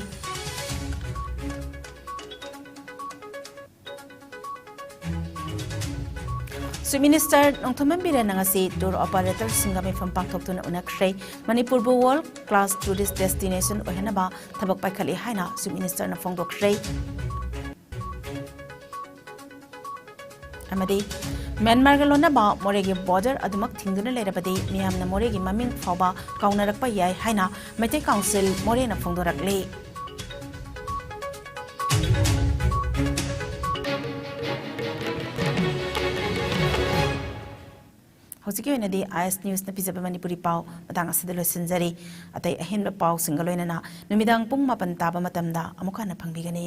Chief Minister ꯅꯣꯡꯊꯣꯝꯕꯝ ꯕꯤꯔꯦꯟꯅ ꯉꯁꯤ tour operator ꯁꯤꯡꯒ ꯃꯤꯐꯝ ꯄꯥꯡꯊꯣꯛꯇꯨꯅ ꯎꯅꯈ꯭ꯔꯦ꯫ ꯃꯅꯤꯄꯨꯔꯕꯨ world class tourist destination ꯑꯣꯏꯍꯟꯅꯕ ꯊꯕꯛ ꯄꯥꯏꯈꯠꯂꯤ ꯍꯥꯏꯅ Chief Minister ꯅ ꯐꯣꯡꯗꯣꯛꯈ꯭ꯔꯦ꯫ ꯑꯃꯗꯤ ꯃ꯭ꯌꯥꯟꯃꯥꯔꯒ ꯂꯣꯟꯅꯕ ꯃꯣꯔꯦꯒꯤ ꯕꯣꯔꯗꯔ ꯑꯗꯨꯃꯛ ꯊꯤꯡꯗꯨꯅ ꯂꯩꯔꯕꯗꯤ ꯃꯤꯌꯥꯝꯅ ꯃꯣꯔꯦꯒꯤ ꯃꯃꯤꯡ ꯐꯥꯎꯕ ꯀꯥꯎꯅꯔꯛꯄ ꯌꯥꯏ ꯍꯥꯏꯅ ꯃꯩꯇꯩ ꯀꯥꯎꯟꯁꯤꯜ ꯃꯣꯔꯦꯅ ꯐꯣꯡꯗꯣꯔꯛꯂꯤ꯫ ꯍꯧꯖꯤꯛꯀꯤ ꯑꯣꯏꯅꯗꯤ ꯑꯥꯏ ꯑꯦꯁ ꯅ꯭ꯌꯨꯁꯅ ꯄꯤꯖꯕ ꯃꯅꯤꯄꯨꯔꯤ ꯄꯥꯎ ꯃꯇꯥꯡ ꯑꯁꯤꯗ ꯂꯣꯏꯁꯤꯟꯖꯔꯤ꯫ ꯑꯇꯩ ꯑꯍꯦꯟꯕ ꯄꯥꯎꯁꯤꯡꯒ ꯂꯣꯏꯅꯅ ꯅꯨꯃꯤꯗꯥꯡ ꯄꯨꯡ ꯃꯥꯄꯟ ꯇꯥꯕ ꯃꯇꯝꯗ ꯑꯃꯨꯛ ꯍꯟꯅ ꯐꯪꯕꯤꯒꯅꯤ꯫